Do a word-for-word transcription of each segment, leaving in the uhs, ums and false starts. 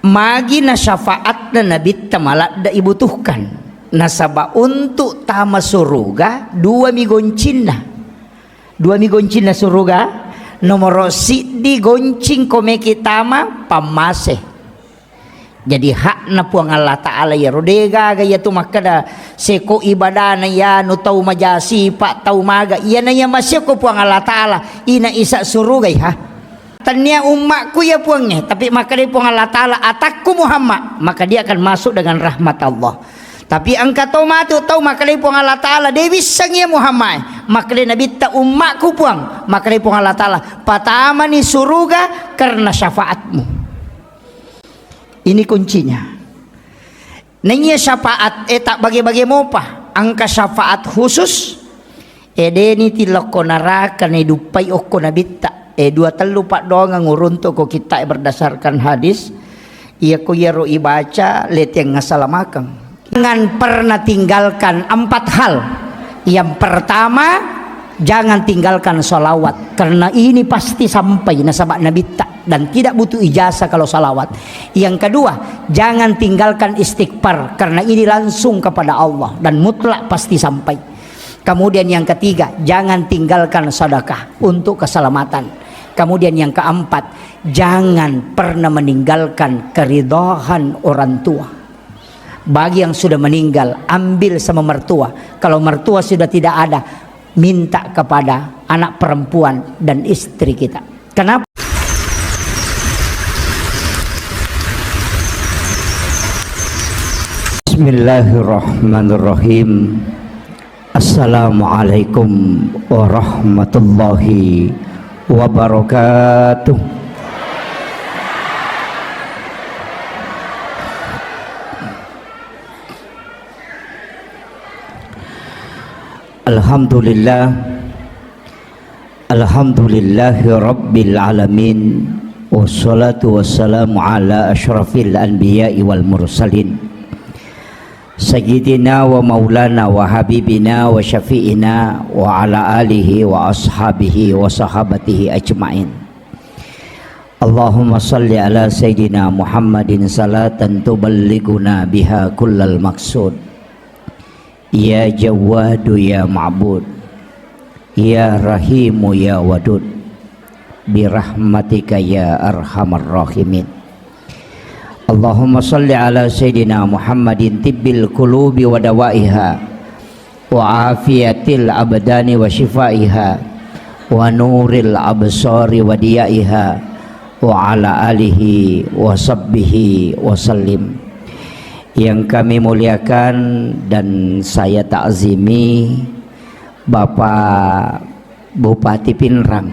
Magi na syafaatna Nabitta maladde ibutuhkan? Nasaba untuk tama suruga, dua mi goncinna. Dua mi goncinna suruga. Nomoro siddi goncing ko meki tama, pammase. Jadi hakna Puang Allah Ta'ala iyaro, degaga iyatu makkeda seko ibadana iyanu tau maja sipa, tau maga, iyana iya maseko Puang Allah Ta'ala, ina isa surugai ha. Tennia ummakku iya Puangnge, tapi makkedai Puang Allah Ta'ala, atakku Muhammad, maka dia akan masuk dengan rahmat Allah. Tapi engka tau matu tau makkedai Puang Allah Ta'ala, de wisseng iya Muhammad, makkedai Nabitta, ummakku Puang, makkedai Puang Allah Ta'ala, patamani suruga karena syafaatmu. Ini kuncinya. Naiya syafaat e tabbage-bage mopa, engka syafaat khusus, e deni tilokko naraka, neduppai okko Nabitta, e dua tellu paddoangeng uruntu ko kitta e berdasarkan hadis, iyako iyaro ibaca letiang asalamakeng. Jangan pernah tinggalkan empat hal. Yang pertama, jangan tinggalkan salawat, karena ini pasti sampai nasaba Nabitta dan tidak butuh ijazah kalau salawat. Yang kedua, jangan tinggalkan istighfar, karena ini langsung kepada Allah dan mutlak pasti sampai. Kemudian yang ketiga, jangan tinggalkan sedekah untuk keselamatan. Kemudian yang keempat, jangan pernah meninggalkan keridhaan orang tua. Bagi yang sudah meninggal, ambil sama mertua. Kalau mertua sudah tidak ada, minta kepada anak perempuan dan istri kita. Kenapa? Bismillahirrahmanirrahim. Assalamualaikum warahmatullahi wabarakatuh. Alhamdulillah. Alhamdulillahi rabbil alamin. Wassalatu wassalamu ala asyrafil anbiya'i wal mursalin. Sayyidina wa maulana wa habibina wa syafi'ina wa ala alihi wa ashabihi wa sahabatihi ajma'in. Allahumma salli ala Sayyidina Muhammadin salatan tuballighuna biha kullal maqsud. Ya Jawwadu ya Ma'bud, ya Rahimu ya Wadud, birahmatika ya arhamar rahimin. Allahumma salli ala Sayyidina Muhammadin tibbil qulubi wa dawaiha, wa afiyatil abdani wa shifaiha, wa nuril absari wa diyaiha, wa ala alihi wa sahbihi wa sallim. Yang kami muliakan dan saya takzimi Bapak Bupati Pinrang.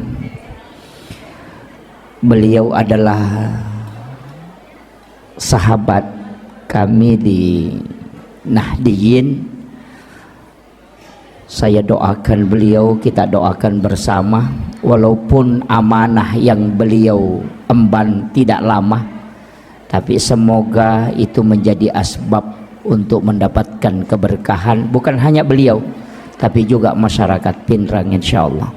Beliau adalah sahabat kami di Nahdiyin. Saya doakan beliau, kita doakan bersama, walaupun amanah yang beliau emban tidak lama, tapi semoga itu menjadi asbab untuk mendapatkan keberkahan, bukan hanya beliau, tapi juga masyarakat Pinrang, insya Allah.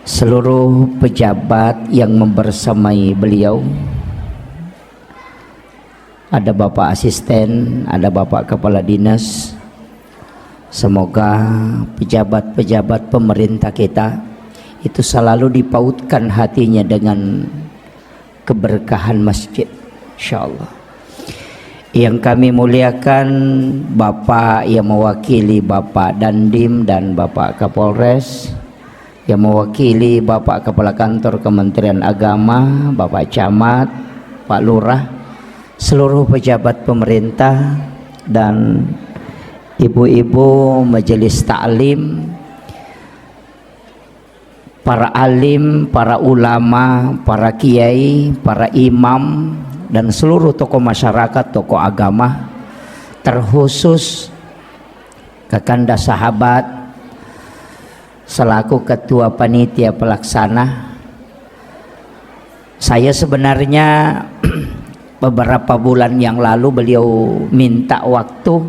Seluruh pejabat yang membersamai beliau, ada Bapak Asisten, ada Bapak Kepala Dinas. Semoga pejabat-pejabat pemerintah kita itu selalu dipautkan hatinya dengan keberkahan masjid, insya Allah. Yang kami muliakan Bapak yang mewakili Bapak Dandim dan Bapak Kapolres, yang mewakili Bapak Kepala Kantor Kementerian Agama, Bapak Camat, Pak Lurah, seluruh pejabat pemerintah, dan ibu-ibu majelis taklim, para alim, para ulama, para kiai, para imam, dan seluruh tokoh masyarakat, tokoh agama, terkhusus Kakanda Sahabat selaku ketua panitia pelaksana. Saya sebenarnya beberapa bulan yang lalu beliau minta waktu.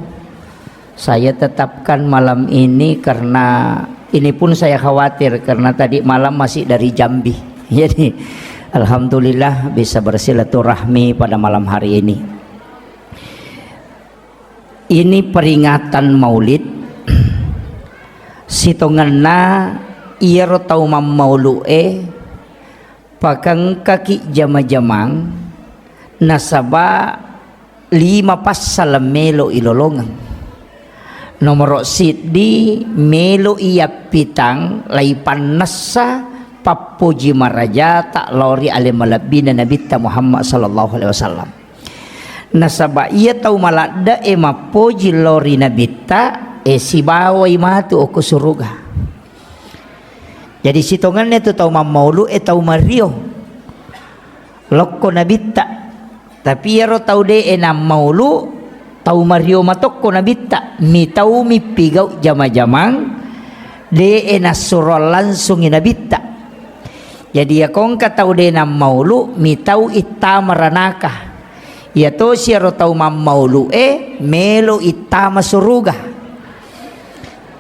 Saya tetapkan malam ini karena ini pun saya khawatir karena tadi malam masih dari Jambi. Jadi Alhamdulillah, bisa bersilaturahmi pada malam hari ini. Ini peringatan Maulid, sitongenna iyaro tau mammaulu'e pakengkaki jama-jamang, nasaba lima passala melo ilolongeng. Nomoro siddi, melo iyappitang laipannessa pappoji marajata lao ri ale malebbina Nabitta Muhammad sallallahu alaihi wasallam. Nasaba iya tau maladde'e mappoji lao ri Nabitta, e, sibawai matu okko suruga. Jadi sitongenna tu tau mammaulu e tau mario lokko Nabitta. Tapi iyaro tau de'e nammaulu, tau mario matokko Nabitta, mitau mippigau jama-jamang, de'e nassuroang langsungi Nabitta. Jadi iyako engka tau de nammaulu, mitau ittama ranaka. Iyatosi iyaro tau mammaulu e melo ittama suruga.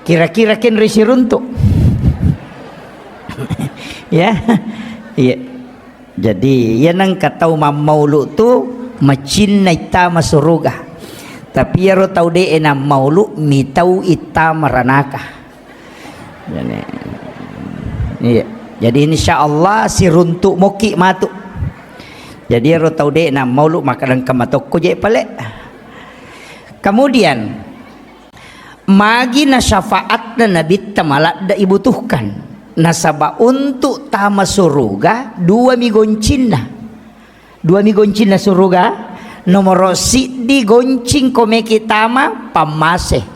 Kira-kira kenre siruntu. Ya. Iya. Jadi, iya nengka tau mammaulu tu macinna ittama suruga. Tapi iyaro tau de'e nammaulu mitau ittama ranaka. Jadi, iya. Jadi insya Allah siruntu moki matu. Jadi iyaro tau de'e nammaulu maka dengka matokko je pale. Kemudian, magi na syafaatna Nabitta maladde ibutuhkan. Nasaba untuk tama suruga, dua mi goncinna. Dua mi goncinna suruga, nomoro siddi goncing ko meki tama pammase.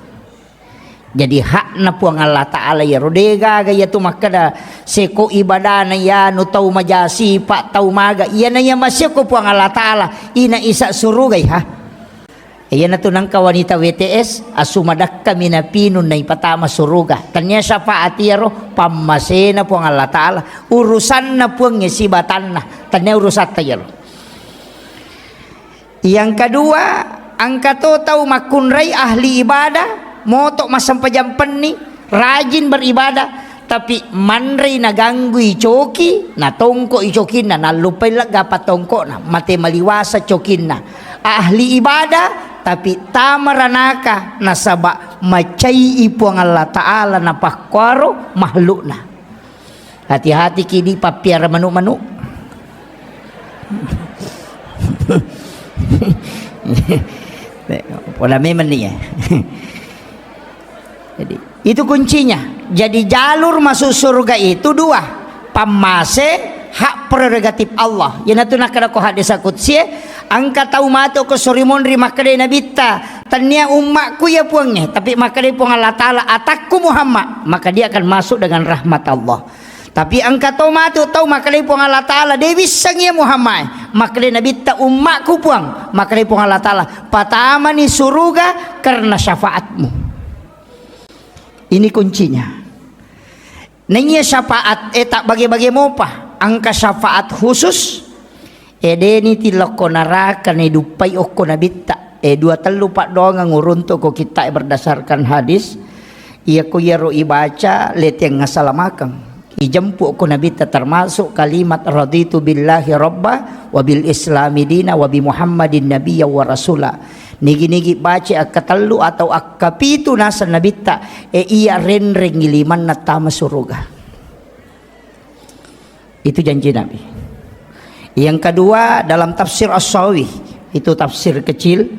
Jadi hakna Puang Allah Ta'ala iyaro, de gaga iyatu makkeda seko ibadana iyanu tau majasipa, tau maga. Iyana iya maseko Puang Allah Ta'ala, ina isa suruga iha. Iyanatu nengka wanita W T S, asu madakka minapinung naipatama suruga. Tania syafaat iyaro, pammasena Puang Allah Ta'ala. Urusanna Puangnge sibatanna. Tania urusatta iyaro. Yang kedua, engka to tau makkunrai ahli ibadah, moto massempajang penni, rajin beribadah, tapi manrei naganggui coki, natongkoi cokinna, nallupai legga patongkona, mate maliwasa cokinna. Ahli ibadah, tapi tama ranaka, nasaba macai Puang Allah Ta'ala napakkuaro makhlukna. Hati-hati ki di pappiara manu-manu. Pola memang ni ya. Jadi, itu kuncinya. Jadi, jalur masuk surga itu dua. Pammase, hak prerogatif Allah. Iyanatu nakkeda ko hadis qudsi, engka tau matu ko sorimonri makkeda Nabitta, tania ummakku ya Puangnge, tapi makkeda Puang Allah Ta'ala, atakku Muhammad, maka dia akan masuk dengan rahmat Allah. Tapi engka to matu tau makkeda Puang Allah Ta'ala, de wisseng ya Muhammad, makkeda Nabitta, ummakku Puang, makkeda Puang Allah Ta'ala, patamani suruga karena syafaatmu. Ini kuncinya. Nennia syafaat e tak bage-bage mopa, engka syafaat khusus, e deni tilokko naraka ne duppai okko Nabitta, e dua tellu paddoangeng uruntuk ko kitta e berdasarkan hadis, iyako iyaro ibaca leteng ngasalamakeng. Ijempu okko Nabitta termasuk kalimat raditu billahi rabba wa bil islami dina wa bi Muhammadin nabiyya wa rasula. Nigi-nigi baca akkatellu atau akkapitu naseng Nabitta, e iya renrengngi limanna tama suruga. Itu janji Nabi. Yang kedua, dalam tafsir As-Sawi, itu tafsir kecil,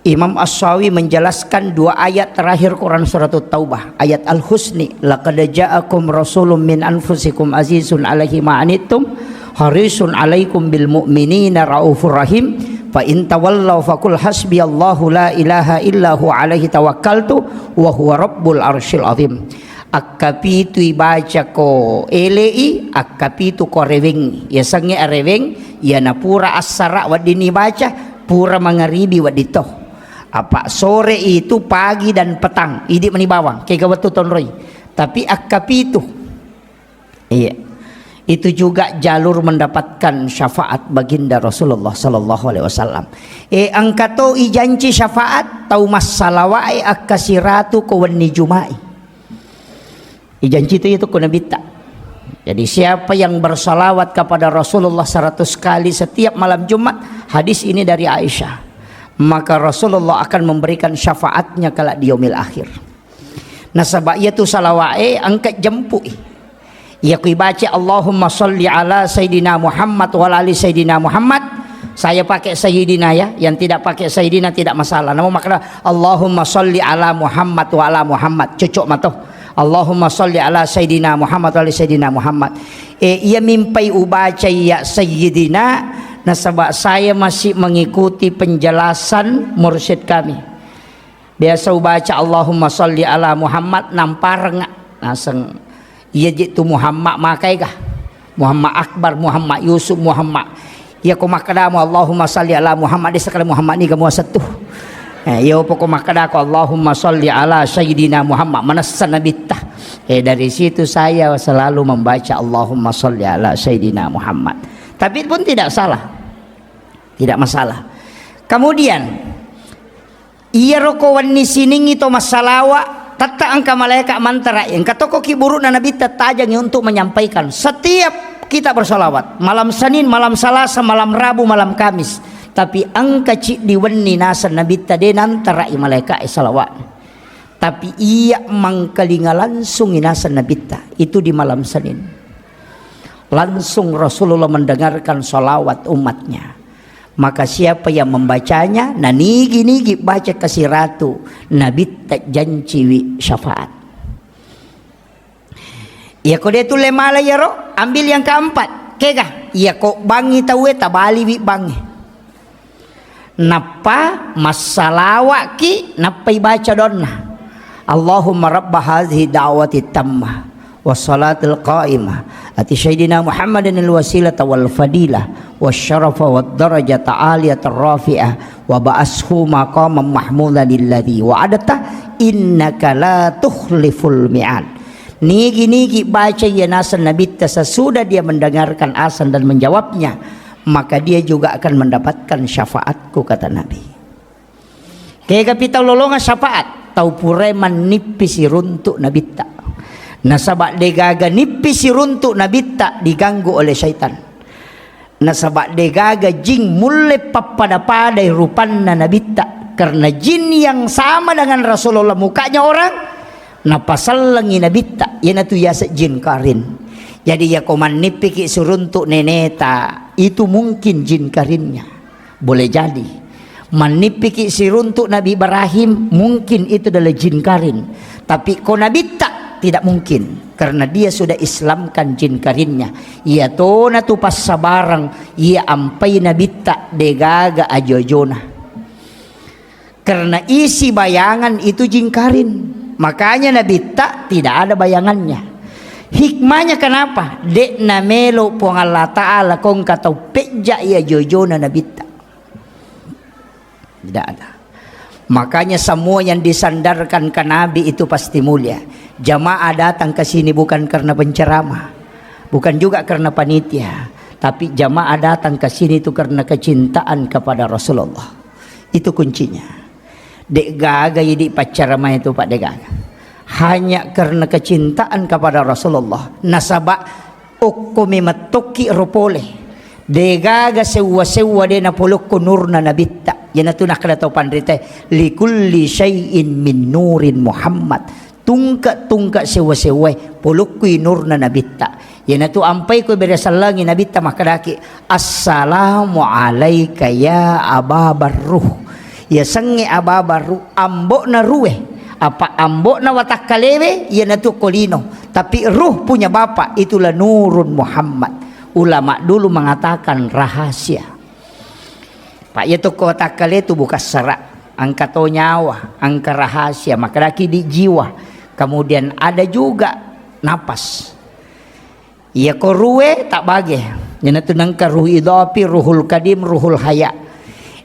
Imam As-Sawi menjelaskan dua ayat terakhir Quran Surat Taubah, ayat Al-Husni, "Laqad ja'akum rasulun min anfusikum azizun alaihi ma anittum, harisun alaikum bil mu'minina raufur rahim, fa in tawallaw faqul hasbiyallahu la ilaha illa huwa alaihi tawakkaltu wa huwa rabbul arsyil azim." Akkapitu ibaca ko elei, akkapitu ko areweng. Yasengnge areweng, iyana pura assara weddinni baca, pura mangaribi wedding to. Apa sore itu, pagi dan petang, idi mani bawang, kega wettu tonroi. Tapi akkapitu. Iya. Itu juga jalur mendapatkan syafaat baginda Rasulullah sallallahu alaihi wasallam. E, engka to ijanci syafaat tau massalawae akkasiratu ko wenni Juma'i. Ijanci tu itu ko Nabitta. Jadi, siapa yang bersalawat kepada Rasulullah seratus kali setiap malam Jumat, hadis ini dari Aisyah, maka Rasulullah akan memberikan syafaatnya kelak di yaumil akhir. Nasaba iyatu salawa'e engka jempu'i. Iya ku ibaca Allahumma salli ala Sayyidina Muhammad wa ala ali Sayyidina Muhammad, saya pakai Sayyidina ya, yang tidak pakai Sayyidina tidak masalah. Namun makna Allahumma salli ala Muhammad wa ala Muhammad, cocok mato. Allahumma salli ala Sayyidina Muhammad wa ala Sayyidina Muhammad. Eh, iya mimpai ubaca iya Sayyidina, nasaba saya masih mengikuti penjelasan mursyid kami. Biasa ubaca Allahumma salli ala Muhammad, nampareng naseng. Iya je tu Muhammad makai ga? Muhammad Akbar, Muhammad Yusuf, Muhammad. Iya ko makkadamo Allahumma salli ala Muhammad, desa kala Muhammad ni kamu settu. Eh, iya poko makkadako Allahumma salli ala Sayyidina Muhammad, manessa nabitta. Eh, dari situ saya selalu membaca Allahumma salli ala Sayyidina Muhammad. Tapi pun tidak salah. Tidak masalah. Kemudian, iyaro ko wenni siningi to massalawa, tetta engka malaika mantara, engka toko kiburu'na nabitta tajangi untuk menyampaikan. Setiap kita bersalawat, malam Senin, malam Selasa, malam Rabu, malam Kamis. Tapi engka ciddi wenni naseng nabitta de nantara i malaika e salawat. Tapi iya mangkalinga langsung i naseng nabitta itu di malam Senin. Langsung Rasulullah mendengarkan salawat umatnya. Maka siapa yang membacanya, nanigi-nigi baca kasiratu, nabitta janciwi syafaat. Iya ko de tulle mala iyaro, ambil yang keempat. Kega, iya ko bangi tauwe tabaliwi bangi. Nappa massalawa'ki, nappa ibaca doanna. Allahumma rabba hadhihi da'wati tammah, wassalatil qa'imah, ati sayyidina Muhammadin al wasilata wal fadilah, wasyarafa wad darajata aliyata rafi'ah, wa ba'ashu maqaman mahmudan alladhi wa'adta, innaka la tukhliful mi'ad. Nigi-nigi baca iya naseng nabitta sesudah dia mendengarkan azan dan menjawabnya, maka dia juga akan mendapatkan syafaatku, kata Nabi. Kega pitau lolonga syafaat, tau purai mannippi siruntuk nabitta. Nasaba degaga nippi siruntuk nabitta diganggu oleh syaitan. Nasaba degaga jing mulle pappada-padai rupanna nabitta. Karena jin yang sama dengan Rasulullah, mukanya orang, napasellengi nabitta, iyanatu yaseng jin karin. Jadi, yako mannippiki siruntuk neneta, itu mungkin jin karinnya. Boleh jadi. Mannippiki siruntuk Nabi Ibrahim, mungkin itu adalah jin karin. Tapi ko nabitta, tidak mungkin. Karena dia sudah islamkan jin karinnya. Iya tona tu passabarang, iya ampai nabitta, degaga ajo-ajona. Karena isi bayangan itu jingkarin. Makanya nabitta tidak ada bayangannya. Hikmahnya kenapa? Dek namelo Puang Allah Ta'ala kongka tau pejja iya jojona nabitta. Tidak ada. Makanya semua yang disandarkan ke Nabi itu pasti mulia. Jamaah datang ke sini bukan karena penceramah, bukan juga karena panitia, tapi jamaah datang ke sini itu karena kecintaan kepada Rasulullah. Itu kuncinya. Dek gaga idi paccaramai tu, Pak, dek gaga. Hanya karena kecintaan kepada Rasulullah. Nasaba okko memettokki ro pole. Degaga sewwa-sewwa de napolokko nurna nabitta. Iyanatu nakkeda tau panrita, "Likulli syai'in min nurin Muhammad." Tungke-tungke sewwa-sewwae polokkui nurna nabitta. Iyanatu ampai ko bere sellengi nabitta makkedaki, "Assalamu alaika ya Aba Barruh." Yasengnge Aba Barruh, ambo'na ruwe. Apa ambo'na watakkalewe, iyanatu ko lino. Tapi ruh punya bapak, itulah Nurun Muhammad. Ulama dulu mengatakan rahasia. Pak, iya tokko watakkale tu bukan serak, engka to nyawa, engka rahasia, makkedaki di jiwa. Kemudian ada juga napas. Iya ko ruwe tak bage. Iyanatu nengka ruh idafi, ruhul kadim, ruhul haya.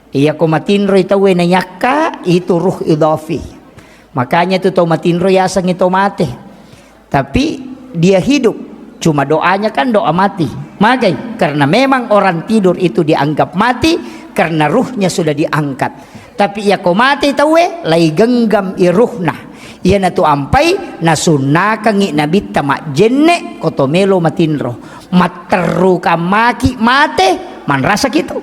Iya ko matinroi tauwe nayakka, itu ruh idafi. Makanya tu tau matinro yasengngi tau mate. Tapi dia hidup. Cuma doanya kan doa mati. Magai? Karena memang orang tidur itu dianggap mati, karena ruhnya sudah diangkat. Tapi iya ko mate tauwe, lai genggam i ruhna. Iyanatu ampai nasunnakangngi Nabitta majjenne' ko to melo matinro. Matterrukang maki mate, manrasaki tu.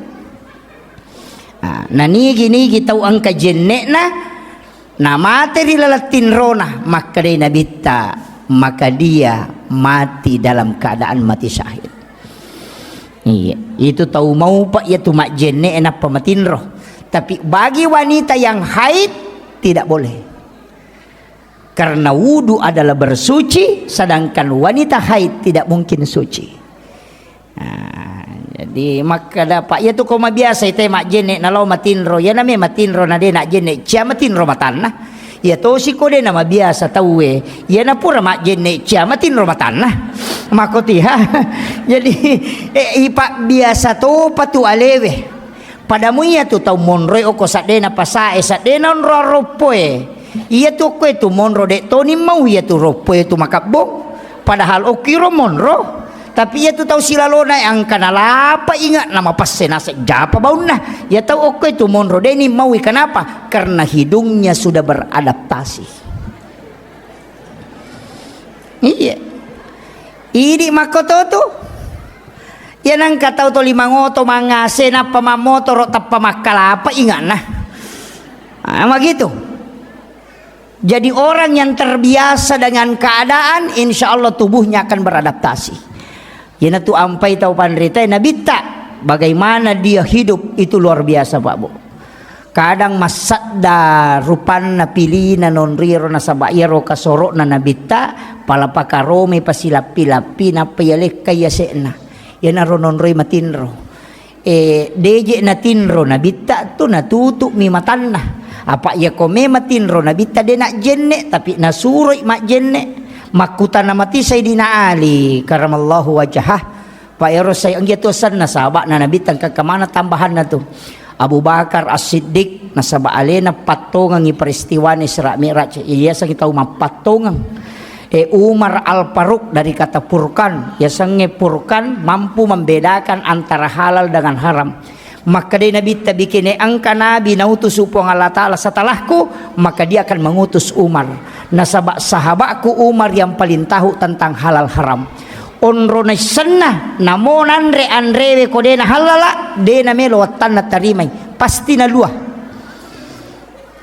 Ah, nanigi-nigi tau engka jenne'na, namate ri laleng tinrona, makkedai Nabitta, maka dia mati dalam keadaan mati syahid. Iya, itu tau maupa iyatu majjenne' nappa matinro. Tapi bagi wanita yang haid, tidak boleh. Karena wudu adalah bersuci, sedangkan wanita haid tidak mungkin suci. Nah, jadi makkeda, Pak, iyatu ko mabiasa ite majjenne' nalao matinro, iyana me matinro na de' najjenne' cia matinro matanna. Iya tosi ko de' namabiasa tauwe, iyana pura majjenne' cia matinro matanna. Makotiha. Jadi, eh, ipabbiasa topa tu alewe. Pada muiya tu tau monroe okko seddena pasae, seddena onro aroppoe. Iya tu okkoe tu monro de' toni mau iya tu roppoe tu makabbong. Padahal okkiro monro. Tapi iya tu tau silalona engka nalapa inga' namapesse naseng japa baunna. Iya tau okkoe tu monro de' ni maui. Kenapa? Karena hidungnya sudah beradaptasi. Iya. Idi' makkoto tu. Iya nengka tau toli mangoto mangase nappa mammotoro tappa makkalapa inga'na. Ah, begitu. Jadi orang yang terbiasa dengan keadaan, insya Allah tubuhnya akan beradaptasi. Iyanatu ampai tau panrita, eh, Nabitta, bagaimana dia hidup, itu luar biasa, Pak Bu. Kadang massadda rupanna pilina nonriro nasaba iyaro kasoro'na Nabitta, pala pakaromai pasilappi-lappi nappa iyalekkai yase'na. Iyanaro nonroi matinro. Eh, deje natinro Nabitta tu natutu'mi matanna. Apa iyako me matinro Nabitta de' najjenne', tapi nasuroi majjenne'. Makkutana mati Sayyidina Ali karamallahu wajhah. Pak ero sai enggi tu asenna sahaba'na Nabitta engka kemana tambahanna tu. Abu Bakar As-Siddiq nasaba alena pattongengi peristiwana Isra Mi'raj. Iya sangi tau mappattongeng. Eh, Umar Al-Faruq dari kata furqan, yasengnge furqan mampu membedakan antara halal dengan haram. Makkedai Nabitta, bikene engka nabi nautusu Puang Allah Ta'ala setelahku, maka dia akan mengutus Umar. Nasaba sahabatku Umar yang paling tahu tentang halal haram. Onro naissenna, namo nanre anrewe ko de' nahallala, de' namelo wattanna tarimai. Pasti nalua.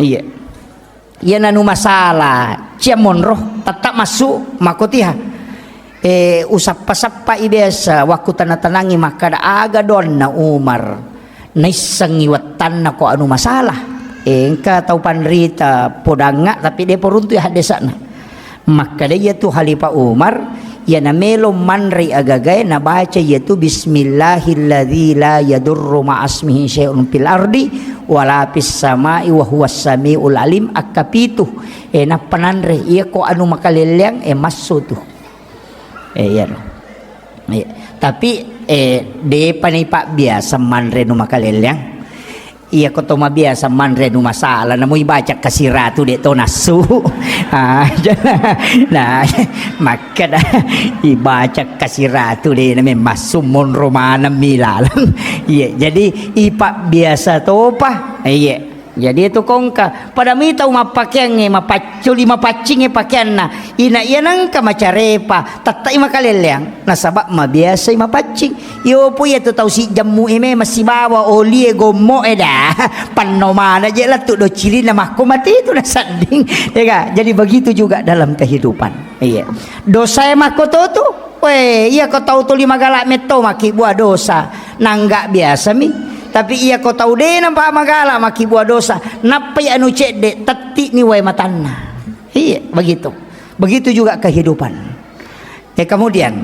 Iya. Iyana nu masala, cia monro, tetta massu, makotiha. Eh, usappa-sappai biasa, wakku tana-tanangi makkada aga doanna Umar. Naissengngi wattanna ko anu masalah. Eh, engka tau panrita podangnga, tapi de' poruntu ya haddesa'na. Makkada iyatu Khalifah Umar, iyana melo manrei agagae nabaca iyatu bismillahilladzi la yadurru ma'asmihi syai'un fil ardi wala fis sama'i wa huwas sami'ul alim, akkapitu. Eh, nappa nanre, iya ko anu makalelleang, eh, massu tu. Eh, iyaro. Iya. Tapi, eh, de'pa ni pabbiasa manre nu makalelleang. Iya ko to mabiasa manre nu masala, namo ibaca kasiratu de' to nassu. Ah, nah, makkada ibaca kasiratu de' name massu monro maneng mi laleng. Iya, jadi ipabbiasa topa. Iya. Jadi itu kongka, pada mi tau mappakeangnge, mapacculi, mapaccingnge pakeanna. Ina iya nengka macarepa, tettai makalelleang. Nasaba mabiasai mapaccing. Iyo po iya tu tau sijammu e memang sibawa oli e gommo e dah. Panno mana je lettu do cilinna makko mati itu nasedding. Ya ga? Jadi begitu juga dalam kehidupan. Iya. Dosa e makko to tu. Weh, iya ko tau tuli magala metto makkibua dosa. Nangga biasa mi. Tapi iya ko tau de nampa magala makkibua dosa. Nappai anu cedde, tetti ni wae matanna. Iya, begitu. Begitu juga kehidupan. Eh, kemudian,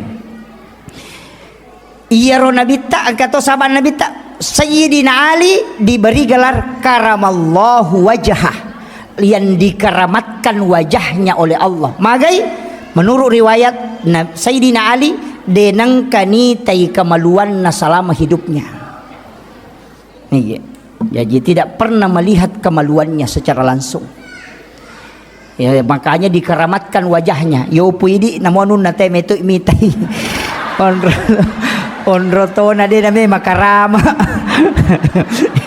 iyaro Nabitta, engka to sahabat Nabitta, Sayyidina Ali diberi gelar karamallahu wajhah, yang dikeramatkan wajahnya oleh Allah. Magai, menurut riwayat, Na-, Sayyidina Ali de nengka nitai kemaluanna selama hidupnya. Iya. Jadi tidak pernah melihat kemaluannya secara langsung. Ya, makanya dikeramatkan wajahnya. Yo puidi namo anunna te metu mitai. Onro, onro tona de name makarama.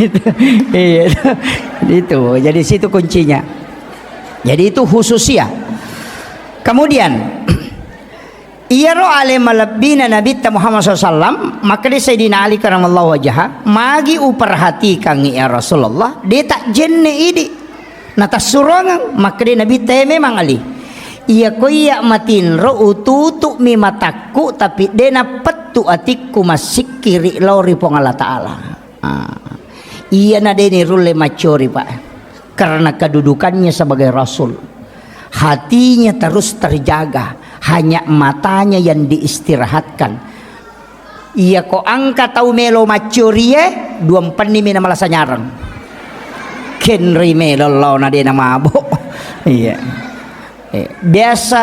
Itu, iya. Itu. Jadi situ kuncinya. Jadi itu khususia. Kemudian, iyaro ale malebbina Nabitta Muhammad sallallahu alaihi wasallam, makkeda Sayyidina Ali karamallahu wajhah, "Magi uperhatikangngi ya Rasulullah, de' tajjenne' idi'." Natassuroangeng, makkeda Nabitta, "E, memang Ali. Iya ko iya matinro ututu'mi matakku, tapi de' napettu atikku massikkiri lao ri Puang Allah Ta'ala." Ah. Iyana de' nirulle maccori, Pak. Karena kedudukannya sebagai rasul. Hatinya terus terjaga, hanya matanya yang diistirahatkan. Iya ko engka tau melo maccorie, duampennimi na malasa nyareng. Kenri melo laona de' namabo. Iya. Eh, biasa,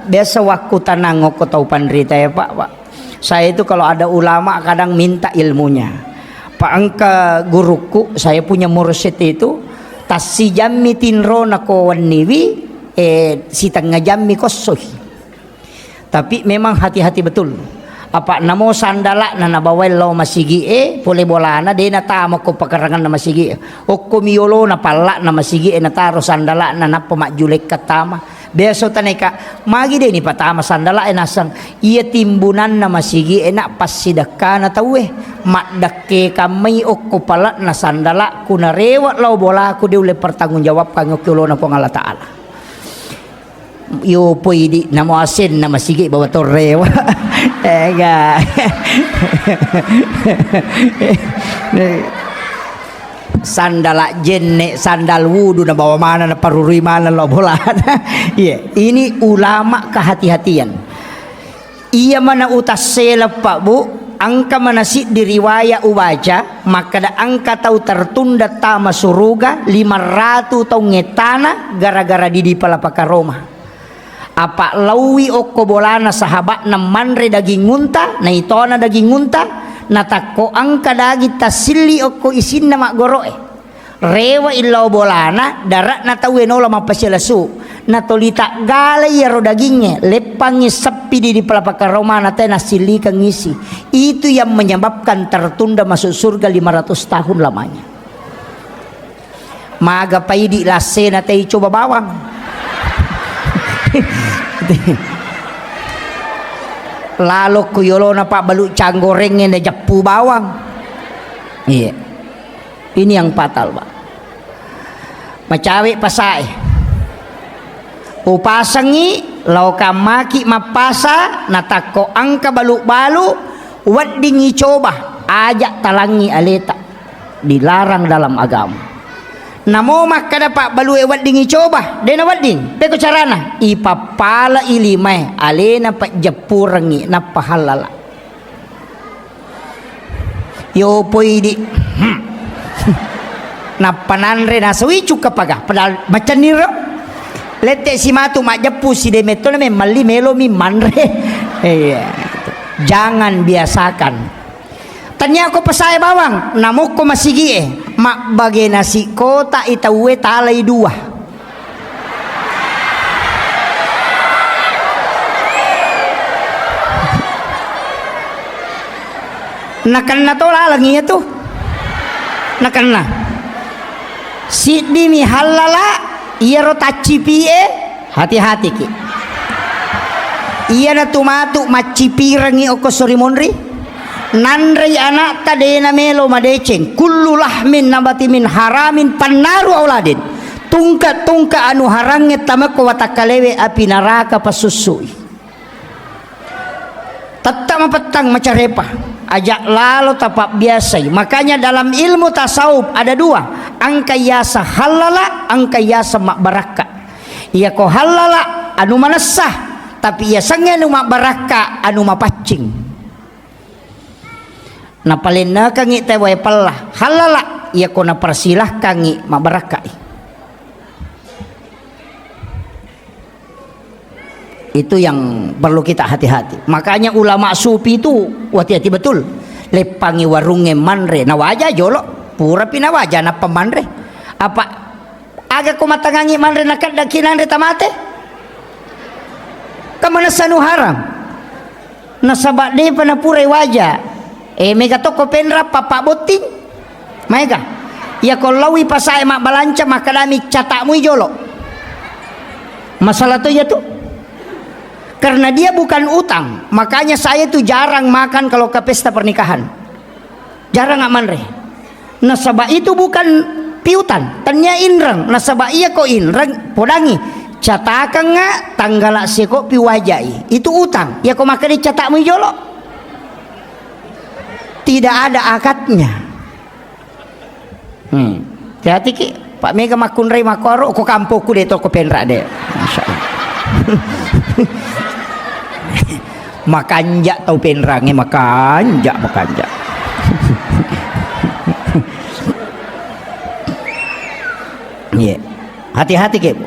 biasa wakkutanang okko tau panrita ya, Pak, Pak. Saya itu kalau ada ulama kadang minta ilmunya. Pak, engka gurukku, saya punya mursyid itu, tassijammi tinrona ko wenniwi, eh, sitengnga jammi kossoi. Tapi memang hati-hati betul. Apa namo sandala'na nabawai lao masigi'e, pole bolana de' natama ko pakaranganna masigi'e. Okko miyolona palla'na masigi'e nataro sandala'na nappa majjulekka tama. Biasa taneka, magi de' nipatama sandala'e nasang. Iya timbunanna masigi'e na passidekkana tauwe. Maddekke kammai okko palla'na sandala'ku narewe lao bolaku de' ulle pertanggungjawabkan okko yolona Puang Allah Ta'ala. Yo poi di namo asenna masigi bawa torrewa. Ega. Sandala jenne, sandal wudu na bawa mana, na parurui mana lo bolana. Iya, ini ulama kehati-hatian. Iya mana utassela, Pak, Bu, engka mana siddi riwaya ubaca, makkeda engka tau tertunda tama suruga lima ratu taung ettana gara-gara didi palapaka Roma. Apa laui okko bolana sahaba'na manre daging unta, naitona daging unta, natakko engka daging tassilli okko isinna maggoro'e. Rewe'i lao bolana, dara'na tauwe nola mappasilesu. Natoli taggalai iyaro dagingnge, leppangngi seppi di, di palapaka Roma na tena sillikeng isi. Itu yang menyebabkan tertunda masuk surga lima ratus tahun lamanya. Maga paidi lassena tei coba bawang. Lalo ku yolona pabbalu canggorengnge na jeppu bawang. Iya. Ini yang fatal, Pak. Macawe pasae. Upasengngi, lao kammaki mappasa, natakko engka balu-balu, weddingngi coba, aja talangngi aleta. Dilarang dalam agama. Namo makkeda pabbalue weddingngi coba, dena wedding. Peko carana, ipappala ilimae, alena pajjeppurengngi, nappa hallala. Yo poi di. Hmm. Nappa nanre nasui cukka paga. Padahal macenniro. Lette simatu majjeppu si demetto na memmalli melomi manre. Iya. Jangan biasakan. Tania ko pasae bawang, namokko masigie, mabbage nasi kota i tauwe talai dua. Nakenna to laleng iya tu. Nakenna. Siddimi hallala, iyaro taccipie, hati-hatiki. Iyana tu matu maccipirengngi okko sori monri. Nanrei anakta dena melo madeceng. Kullu lahmin nabati min haramin pannaru auladin. Tungka-tungka anu harangnge tamekko watakkalewe api naraka pasussui. Tetta mapettang macarepa, aja lalo tapabbiasai. Makanya dalam ilmu tasawuf ada dua, engka yasa hallala, engka yasa mabbarakka. Iya ko hallala anu manessa, tapi yasengnge anu mabbarakka anu mapaccing. Napalennekengngi tawwe pella, hallala, iya ko napersilahkangngi mabbarakkai. Itu yang perlu kita hati-hati. Makanya ulama sufi itu hati-hati betul. Leppangi warungnge manre, nawaja jolo, purapi nawaja nappa manre. Apa aga ko matangangi manre nakeddaki nanre tamate? Kan manessa nu haram. Nasaba depa napurai waja. Eh, mega tokko penra papa botting. Maega. Iya ko laui pasae mabbalanca makkedami catakmui jolo. Masalah to iya tu. Karena dia bukan utang, makanya saya tu jarang makan kalau ke pesta pernikahan. Jarang manre. Nasaba itu bukan piutang, tania inreng. Nasaba iya ko inreng, podangi. Catakengnga tanggala seko piwajai. Itu utang. Iya ko makkeda catakmu jolo. Tidak ada akadnya. Hmm. Hati-hati ki, Pak Mega makkunrai makkoro, ko kampokku de to ko penra de. Masya Allah. Makanja tau penrange, makanja, makanja. Iya. Hati-hati ki, Bu.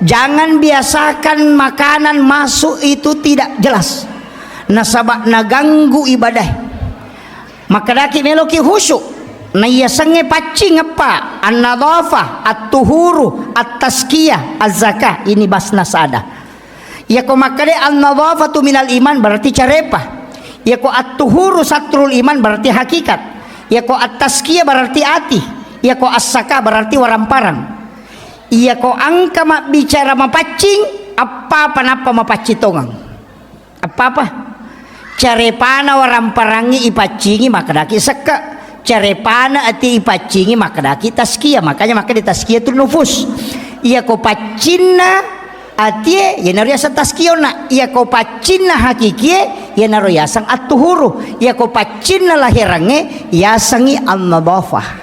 Jangan biasakan makanan masuk itu tidak jelas. Nasaba naganggu ibadah. Makkedaki meloki khusyuk. Naiyasengnge paccing eppa, an-nadhafah, at-tuhuru, at-tazkiyah, az-zakah. Ini basna sada. Iyako makkeda an-nadhafatu minal iman berarti carepa. Iyako at-tuhuru satrul iman berarti hakikat. Iyako at-tazkiyah berarti ati. Iyako as-zakah berarti waramparang. Iyako engka mabbicara mapaccing, apa-apa nappa mapaccing tongeng. Apa-apa? Carepana waramparangngi ipaccingi makkedaki sekke. Carepana ati ipaccingi makkedaki tazkiyah. Makanya makkeda tazkiyatun nufus. Iyako paccinna atie, iyanaro yaseng tazkiyona. Iyako paccinna hakikie, iyanaro yaseng at-tuhuru. Iyako paccinna laherangnge, yasengngi an-nadhafah.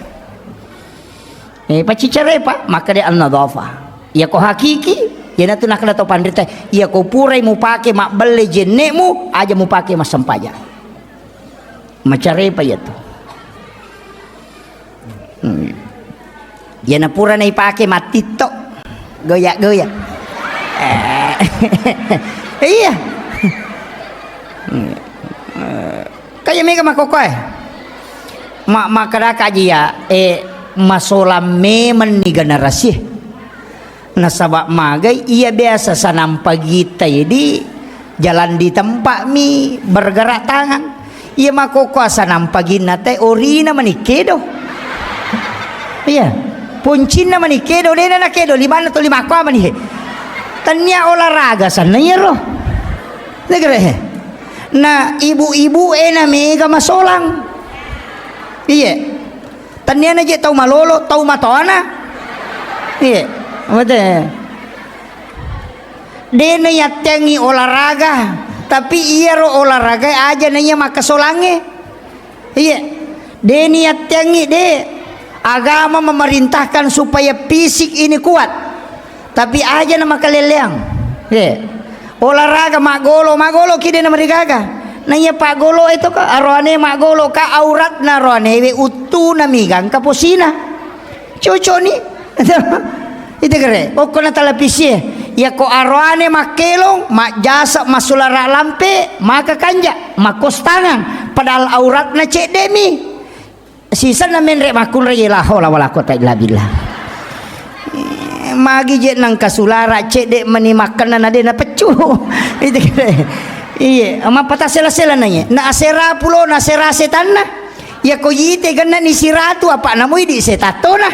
Eh, paccicarepa, makkeda an-nadhafah. Iyako hakiki, iyanatu nakkeda to panrita, iyako purai mupake mabbelle jenne'mu, aja mupake massempajang. Macarepa iyatu. Hmm. Iyana pura naipake mattitto, goyak-goyak. Eh, iya. Hmm. Eh, Kaya mega makkokkoe. Ma-, makkedaka aja iya, eh, masolang memenni generasie. Nasaba magai iya biasa sanampa gita idi jalan di tempat mi bergerak tangan. Iya makkokkoe sanampa ginna te orina mani kedo. Iya. Puncinna mani kedo, dena na kedo, limanna to lima kua mani he. Tania olahraga sanna iyaro. Negere he. Na ibu-ibu e na mega masolang. Iye. Tania na je tau malolo, tau matoana. Iye. Mate. De na yattengi olahraga, tapi iyaro olahraga aja na iya makkasolangnge. Iye. De ni yattengi de. Agama memerintahkan supaya fisik ini kuat. Tapi aja na makaleleang. Ye. Olahraga maggolo, maggolo ki de na marigaga. Naiya paggolo itu ka aroane maggolo ka auratna roanewe uttuna mi gangka posina. Cocok ni. Itu kere. Okko na televisi. Yako aroane makkelong, majjasa masulara lampe, maka kanja, makostangang. Padahal auratna cedde mi. Sisenna menre makkunrai, la haula wala quwata illa billah. Eh, magi je nangka sulara cedde meni makkenna na de na peccu. Itu kere. Iye, mappata sela-sela na iye. Na asera pulo, na asera setanna. Yako yite genna ni siratu apa namu idi setattona.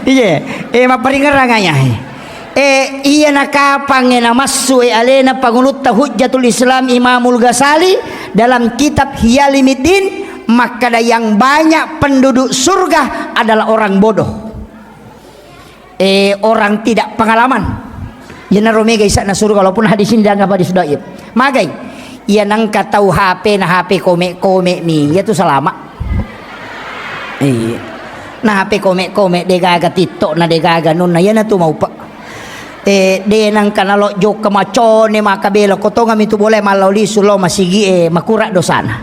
Iye, eh, mapparingerang ayahe. Eh, iyana kapang e namassu e alena Pangulutta Hujjatul Islam Imamul Ghazali dalam kitab Hiyalimiddin, makkeda yang banyak penduduk surga adalah orang bodoh. Eh, orang tidak pengalaman. Iyanaro mega isa'na surga, walaupun hadis ini dianggap hadis dhaif. Magai? Iya nangka tau H P na H P kome-kome mi, iyatu salama. Iya. Na H P kome-kome, degaga TikTok na degaga nunna, iyanatu maupa. Eh, de nangka nalo jokka macone makabela, kotongami tu bola mallau lisu lao masigi e, makura dosana.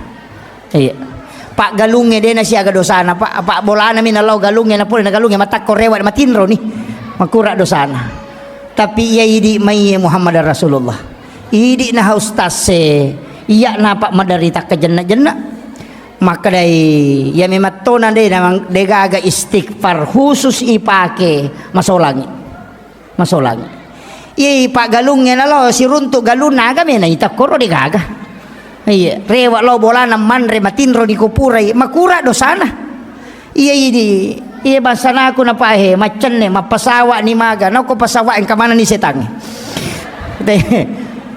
Iya. Pak galungnge de nasiaga dosana, Pak, Pak bolana mi nalao galungnge, napole na galungnge matakko rewa matinro ni. Makura dosana. Tapi iya idi mai Muhammad Rasulullah. Idi na ustaz se, iya napa maderita kejenna-jenna. Makkedai, iya memang tona de namang degaga istighfar khusus ipake masolangi. Masolangi. Iye, Pak galungnge nalo siruntuk galunna aga mena ita koro degaga. Iya, rewa lao bolana manre matinro di kupurai, makura dosana. Iya, idi Iya, bangsanaku napahe, maccenne, mappasawa ni maga, nako pasawa engka manenni setangnge.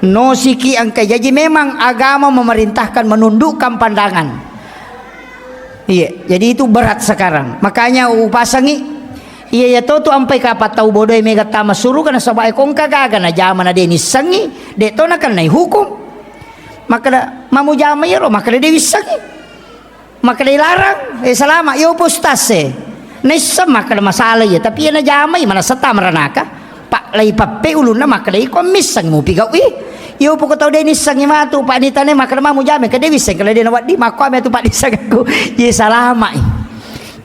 Nosiki engka. Jaji memang agama memerintahkan menundukkan pandangan. Iya, jadi itu berat sekarang. Makanya upasangi, iya, iya to tu ampai kapang tau bodoe mega tama suruga nasaba e kongka gaga najama na de nissengi, de to nakennai hukum. Makkeda, "Mamujama iyaro?" Makkeda, "De wissengi." Makkeda, "Larang, eh, salama, yo postas e." Naisseng makkeda masalah iya, tapi iya najamai, manassa tama ranaka. Pak lai pappe ulunna makkeda, "Iko misseng mupi gau i." Yo poko tau de nissengi matu, Pak nitane makkeda, "Mamujama, kede wisseng kala de nawaddi, makko ame tu Pak dissengku." Ye salama i.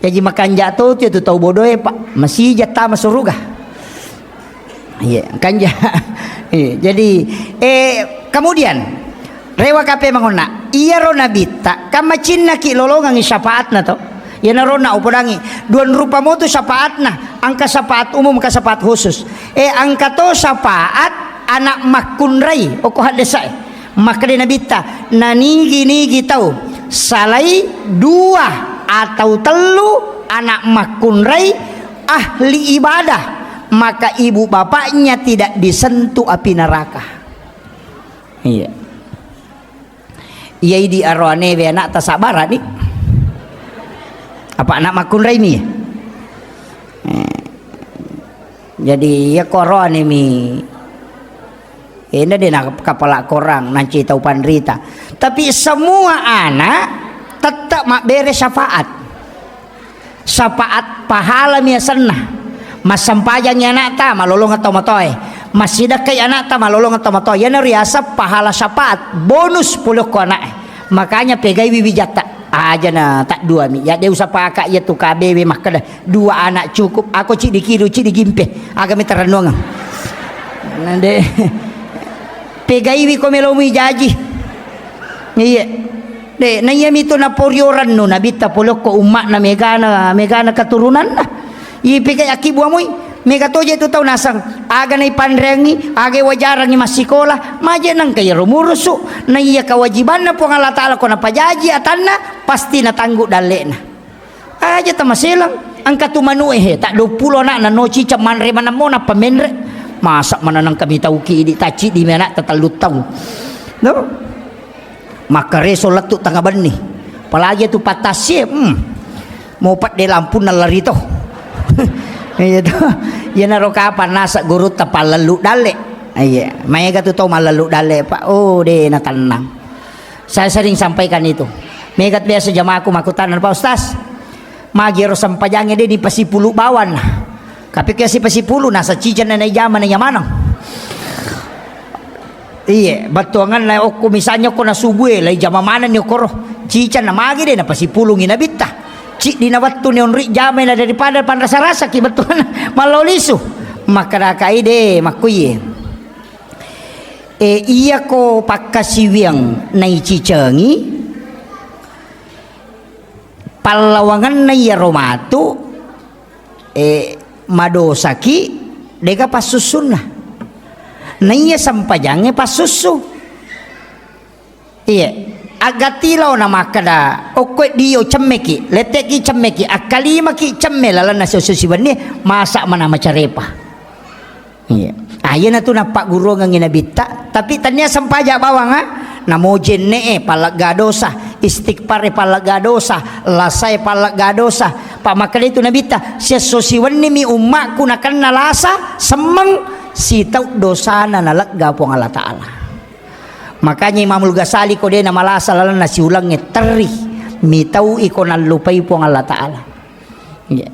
Jaji makanja to tu, tu tau bodoe, Pak. Masija tama suruga. Iya, kanja. Iya, jadi, eh, kemudian, rewa kape mangonna, iyaro nabitta, kan macinnaki lolongangi syafaatna to. Iyanaro na upodangi, dua rupa motu syafaatna, engka syafaat umum, engka syafaat khusus. Eh, engka to syafaat anak makkunrai, okko haddesae. Makkeda nabitta, nanigi-nigi tau salai dua atau tellu anak makkunrai ahli ibadah, maka ibu bapaknya tidak disentuh api neraka. Iya. Iya, idi aroane we anak tasabara ni. Apa anak makkunrai mi? Eh. Jadi, iya ko aroane mi. Enda de na kapala korang, nanci tau panrita. Tapi semua anak tetap mabbere syafaat. Syafaat pahala mi asenna. Massempajangi anakta, malolongeng tau matoe. Massidekkai anakta, malolongeng tau matoe. Iyana riaseng pahala syafaat, bonus pole okko anake. Makanya pegaiwi wijatta. Aja na tadduami. Ya de usapaka iya tu K B W makkeda. Dua anak cukup, ako ciddi kiru, ciddi gimpe, aga metarennuangeng. Nande pegaiwi ko melomui jaji. Iya. De, na iya mitu naporio rennu, nabitta polokko umma'na megana, megana keturunanna. Iya pegai aki buamui, mega toje tu tau nasang, aga naipanreangi, aga wajarangi massikola, maje nangka iyaro murusu, na iya kewajibanna Puang Allah Ta'ala ko napajaji atanna, pasti natanggu dalle'na. Aja tamaselang, engka tu manuk e, he, tak dua puluh anak, nano ciceng manre manammo, nappa menre. Masa mana nangka mitauki idi tacci di anak tatellu taung. No? Makkareso lettu tengah benni. Apalagi tu patassie, hmm. Mau pedde lampu nalari to. Iya to. Iya naro kapan nasa gurutta pallellu dalle. Iya, maega tu tau mallellu dalle, Pak. Oh, de na tenang. Saya sering sampaikan itu. Megat biasa jamaahku makkutana, "Pak Ustaz, magi ero sempajangnge de dipasipulu bawanna?" Tapi ke sipasipulu nasa ciceng na naijama na nyamaneng. Iye, bettuanganna okko misalnya okko na subue, lai jama manenni okkoro. Ciceng na magi de napasipulungi nabitta. Ciddi na wettu ni onri jamai na daripada panrasa-rasaki bettuanna mallau lisu. Makkadakai de makkuiye. E, iyako pakkasiwiang naicicengi, pallawangenna iyaro matu, e, madosaki, dega passussunna. Naiya sempajangnge passussu. Iya, agati laona makkeda, okkoe dio cemmeki, letteki cemmeki, akkalimaki cemme lalenna siesso siwenni, masa mana macarepa. Iya. Ah, iyanatu nappagguruangengngi nabitta, tapi tania sempaja bawang, ah. Namo jenne'e pallegga dosa, istighfar e pallegga dosa, lasae pallegga dosa. Pa makkeda itu nabitta, siesso siwennimi ummakku nakenna lasa, semmeng, sitau dosana nalegga Puang Allah Ta'ala. Makanya Imamul Ghazali ko de namalasa lalenna siulengnge terri, mitau iko nallupai Puang Allah Ta'ala. Iya.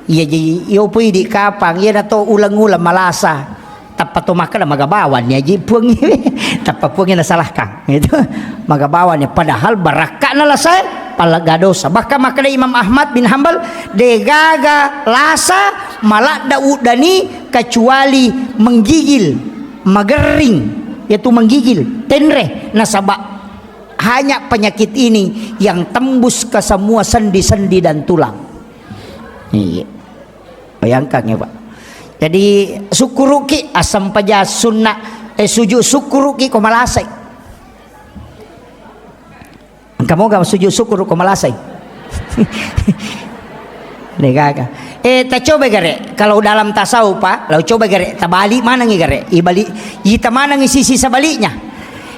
Iya, jadi, iyo pui di kapang, iya nato uleng-uleng malasa. Tappa to makkeda magabawan ya ji puang ini. Tappa puang yang salahkan. Itu magabawan ya. Padahal barakka'na lasae, pallegga dosa. Bahkan makkeda Imam Ahmad bin Hambal, degaga lasa maladda uddani kecuali menggigil, magering, yaitu menggigil, tenre, nasaba hanya penyakit ini yang tembus ke semua sendi-sendi dan tulang. Iya. Bayangkan ya, Pak. Jadi, sukkuruki asam paja sunnah, eh, sujud sukkuruki ko malasai. Engka moga sujud syukur ko malasai. Degaga. Eh, tacoba gare, kalau dalam tasawuf, Pak, lau coba gare, tabalik manengi gare, ibalik, ita manengi sisi sebaliknya.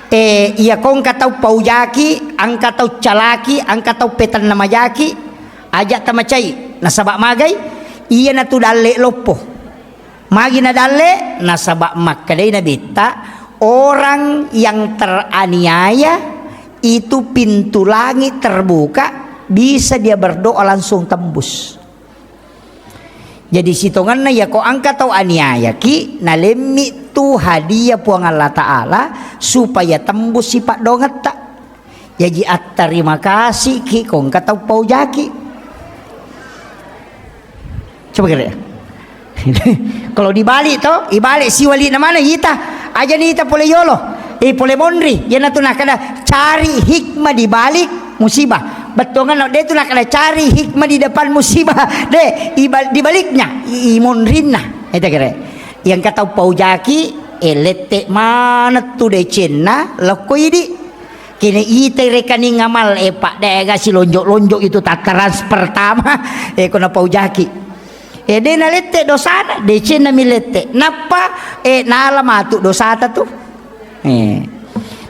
Eh, iya kongka tau paujaki, angka tau calaki, angka tau petanna majaki, aja tamacai. Nasaba magai, iya natu dalle loppo. Magi nadalle? Nasaba makkedai Nabitta, orang yang teraniaya itu pintu langit terbuka, bisa dia berdoa langsung tembus. Jadi sitongenna yako angka tau aniayaki, nalemmi tu hadiah Puang Allah Ta'ala supaya tembus sipaddongetta. Jaji attarima kasih ki kongka tau paujaki. Coba kira ya. Kalau dibalik to, ibalik siwali na mana ita. Aja ni ita pole yolo. Eh, pole monri. Yana tu nakada cari hikmah di balik musibah. Bettuangan no, dia tu nakada cari hikmah di depan musibah. De, ibal-, di baliknya, i, i monrinna. Ita kira. Yang kata paujaki, eh, lette mana tu decenna, lokko idi. Kene itai rekening amal, eh, Pak, dega silonjok-lonjok itu tataran pertama, eh, kona paujaki. Eh, de nalette dosana, decenna mi lette. Nappa, eh, nala matu dosata tu. Eh.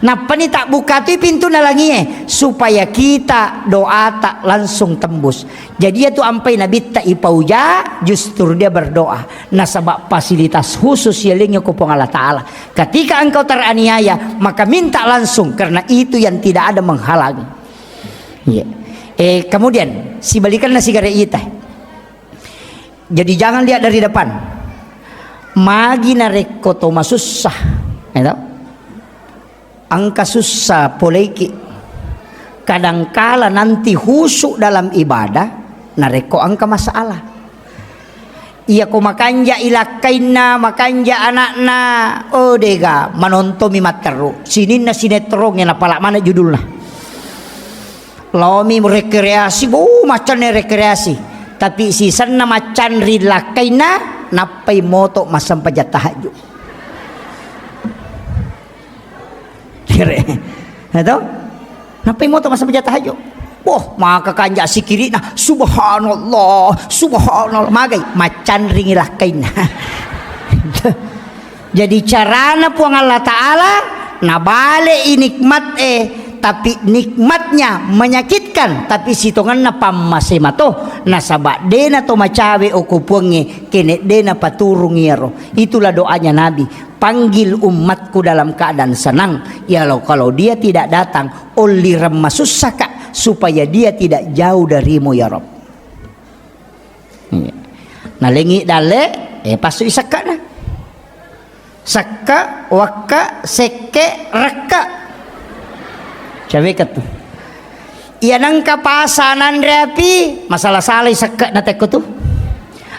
Nappa ni tak buka tu pintu nalangie, supaya kita doata langsung tembus. Jadi ya tu ampai Nabitta ipauja, justru dia berdoa. Nasaba fasilitas khusus yalengnge ko Puang Allah Ta'ala. Ketika engkau teraniaya, maka minta langsung, karena itu yang tidak ada menghalangi. Iya. Eh, kemudian, sibalikanna sigare ita. Jadi jangan lihat dari depan. Magi narekko to masussa. Ya toh? Engka sussa poleiki. Kadangkala nanti khusyuk dalam ibadah, narekko engka masalah. Iyako makanja ilakkainna, makanja anakna, oh dega, manontomi matteru. Sininna sinetrongnge napala mana judulna. Laomi rekreasi, bo, maccanne rekreasi. Tapi sisenna maccanri lakkainna, nappai moto massempajang tahajud. Kere. Ya toh? Nappai moto massempajang tahajud. Boh, maka kanja sikirina, subhanallah, subhanallah. Magai, maccanringi lakkainna. Jadi carana Puang Allah Ta'ala, nabale i nikmat e, tapi nikmatnya menyakitkan, tapi sitongenna pammase mato, nasaba dena to macawe oko Puangnge, kene dena paturung iyaro. Itulah doanya Nabi. Panggil umatku dalam keadaan senang. Ya Allah, kalau dia tidak datang, ollireng masussaka, supaya dia tidak jauh darimu, ya Rabb. Iya. Nalengi dalle, eh, passu i sekkana. Sekka, wakka, sekke, rekka. Caweka tu. Iya nengka pasa nanre api, masala-salai sekka na tekko tu.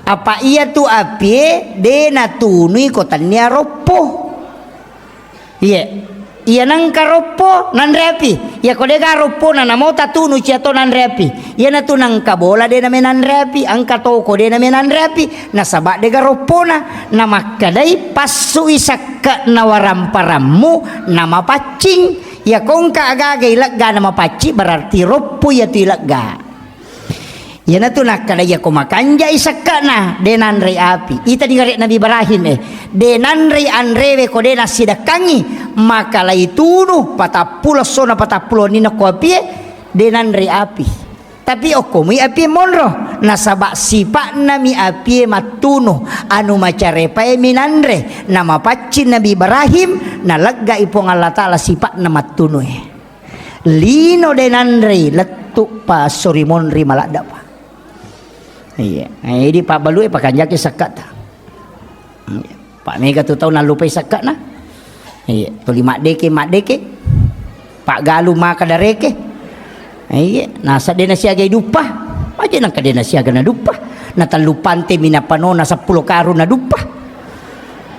Apa iya tu apie de natunui ko tannia roppo. Iya. Iya nengka roppo nanre api. Iya ko dega roppo na namo tatunu cia to nanre api. Iya natu nengka bola de name nanre api, angka toko de name nanre api. Nasaba dega roppona. Namakkedai passui sekka na waramparammu namapaccing. Iya kongka agaga ilegga namapaccing berarti roppo iya tu ilegga. Iyanatu nakkeda, iyako makanjai sekke'na, de nanrei api. Itani gare Nabi Ibrahim, eh, de nanrei anrewe ko de nassidekkangngi, maka laitunu patappulo essona patappulo wenninna ko apie, de nanrei api. Tapi okkomui apie monro, nasaba sipa'nami apie mattunu, anu macarepaemi nanre, namapaccing Nabi Ibrahim, naleggai Puang Allah Ta'ala sipa'na mattunue. Lino de nanrei, lettu pa esso ri monri maladda pa. Iya. Eh, idi pabbalue pakanjaki sekkata. Iya. Pa mega tu tau nallupai sekkana. Iya. Tuli maddeke, maddeke. Paggalu maka dareke. Iya. Nasa de nasiagai duppa. Aja nangka de nasiaga na duppa. Na tellu pante mi napanona seppulo karung na duppa.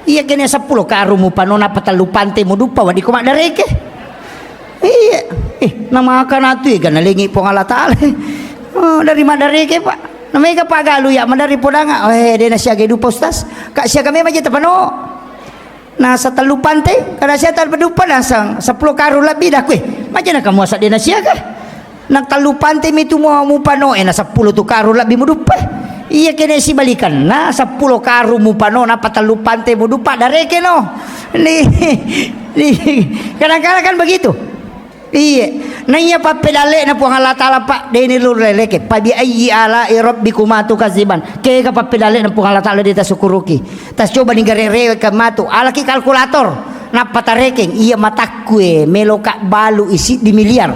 Iya kene seppulo karung mupanona apa tellu pante muduppa, wadiko maddareke. Iya. Eh, namakana tu ega nalengi Puang Allah Ta'ala. Oh, dari maddareke, Pak. Namega pagalu ya, madari podanga. Eh, de nasiaga duppa, Ustaz. Kak siaga memang je tapano. Nasa tellu pante, kada sia tellu duppa nasang seppulo karung lebih dah kue. Macam kamu asa de nasiaga. Na tellu pante mi tu mu-, mupano, eh, na seppulo tu karung lebbi muduppa. Iya kene sibalikanna, seppulo karung mupano, nappa tellu pante muduppa, dareke no. Ni, ni, kadang-kadang kan begitu. Iya. Na iya pappedalle'na Puang Allah Ta'ala, Pak, deni lu leleke. Fa bi ayyi ala'i rabbikuma tukadziban. Kega pappedalle'na Puang Allah Ta'ala de tasukuruki. Tas coba ni gare-rewe ke matu. Alaki kalkulator. Nappa tarekeng. Iya matakku e. Meloka balu i siddi miliar.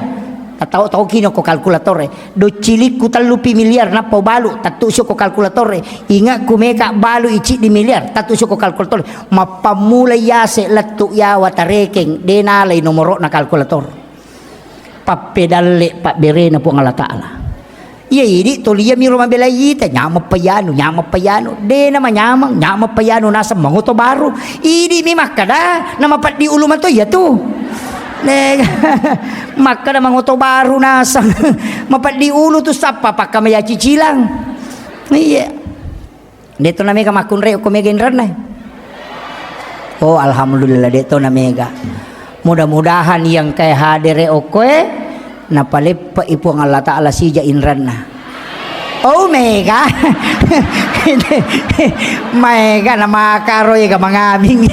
Tatau-tau kino ko kalkulator e. Docilikku tellupi miliar nappa ubalu, tattu sio ko kalkulator e. Ingatku meka balu i ciddi miliar, tattu sio ko kalkulator e. Mappammula yase lettu yawa tarekeng, de nalai nomoro'na kalkulator. Pappedalle pabberena Puang Allah Ta'ala. Iya idi toli iya miro mabela ita, nyameng pa yanu, nyameng pa yanu. De nama nyameng, nyameng pa yanu naseng mangoto baru. Idi mi makkada, nama peddi ulu mato iya tu. Ne, makkada mangoto baru naseng. Mapeddi ulu tu sappa pakka maya cicilang. Iya. De to na mega makkunrai okko mega inranna. Oh, alhamdulillah, de to na mega. Mudah-mudahan yang kae hadere okkoe, napaleppe'i Puang Allah Ta'ala sija inranna. Oh, mega. Maega na makaro ega mangaming.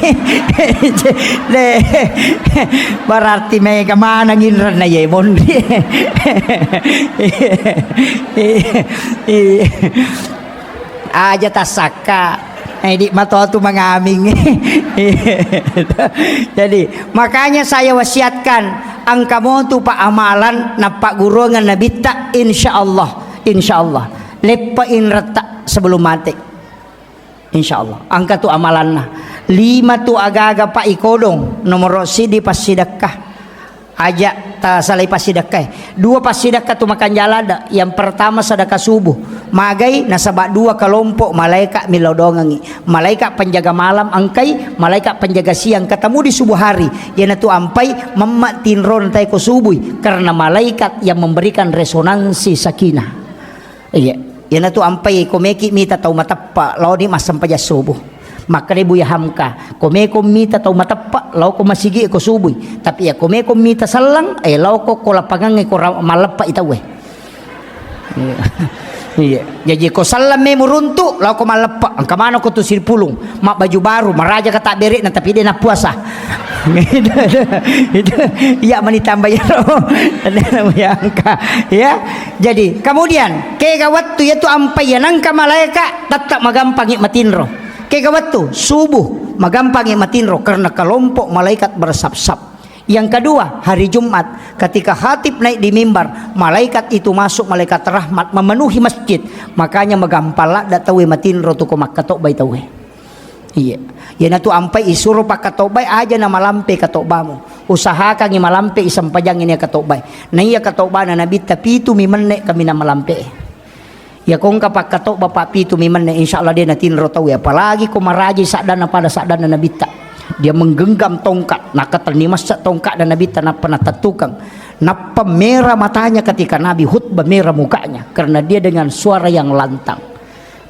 De, berarti mega manang inranna ye monri. Aja tassakka. Edi matoa tu mangaming. Jadi, makanya saya wasiatkan, engka motu pa amalan nappagguruangan nabitta, insya Allah, insya Allah. Leppa inretta sebelum mati. Insya Allah. Engka tu amalanna. Lima tu agaga pa ikodong. Nomoro sidi passidekka. Aja tasalai passidekkae. Dua passidekka tu makanjala ada. Yang pertama sedekah subuh. Magai nasaba dua kelompok malaikat millau doangengi. Malaikat penjaga malam engkai, malaikat penjaga siang ketemu di subuh hari. Iyanatu ampai memma tinro natai ko subui karena malaikat yang memberikan resonansi sakinah. Iya. Iyanatu ampai ko meki mita tau mateppa laoni massempajang subuh. Makkeda Buya Hamka, ko meko mita tau mateppa, lao ko masigi ko subui. Tapi ya ko meko mita sellang, eh, lao ko, ko lapangang ko ra-, malleppa i tauwe. Iya. Iya. Jaji ko sellang memu runtu, lao ko malleppa. Engka mano ko tu sipulung, mabbaju baru, maraja ka tabbere'na, tapi de nappuasa. Itu, itu, iya mani tambah ya, Buya Hamka. Ya. Jadi, kemudian, kega wettu yatu ampai ya nangka malaika, tetap magampangi matinro. Kega wettu subuh, magampangi matinro karena kelompok malaikat bersap-sap. Yang kedua, hari Jumat, ketika khatib naik di mimbar, malaikat itu masuk, malaikat rahmat memenuhi masjid. Makanya magampang ladda tauwe matinro tu ko makkatobbai tauwe. Iya. Iyanatu ampai isuro pakkatobbai aja na malampe katobbamu. Usahakangi malampe isempajang ini katobbai. Na iya katobbana Nabitta pitu mi menne kaminang malampe. Ya kongka pakkatobba pa pitu mi menne, insya Allah de natinro tauwe. Apalagi ko maraji saddanna pada saddanna Nabitta. Dia menggenggam tongkat, nakatenni massa tongkat dan Nabitta nappa natettukang. Nappa mera matanya ketika Nabi khutbah, mera mukanya karena dia dengan suara yang lantang.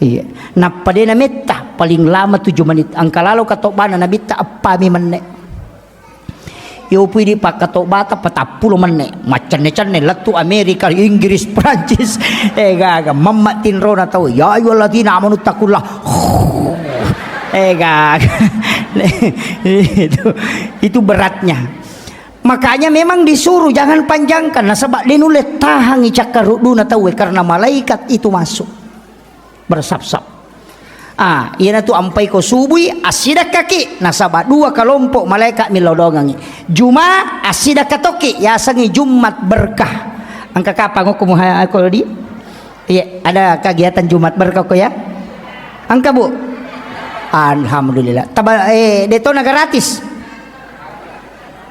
Iya. Nappa de nametta, paling lama tujuh menit. Engka lalo katobbana Nabitta eppa mi menne. Yopu idi pakkatobbata patappulo menne. Maccenne-cenne lettu Amerika, Inggris, Prancis. Eh, gaga. Mamma tinrona tau. Ya ayyuhalladzina amanu taqullah. Eh, gaga. Itu, itu beratnya. Makanya memang disuruh jangan panjangkan. Nasaba de nulle tahangi cakkaruduna tauwe karena malaikat itu masuk. Bersap-sap. Ah, iyanatu ampai ko subui, assidakkaki, nasaba dua kelompok malaikat millau doangengi. Juma, assidakka tokki, yasengi Jumat berkah. Engka kapang okko muha-, ko di? Iya, ada kegiatan Jumat berkah ko ya? Engka, Bu? Alhamdulillah. Taba-, eh, detona gratis.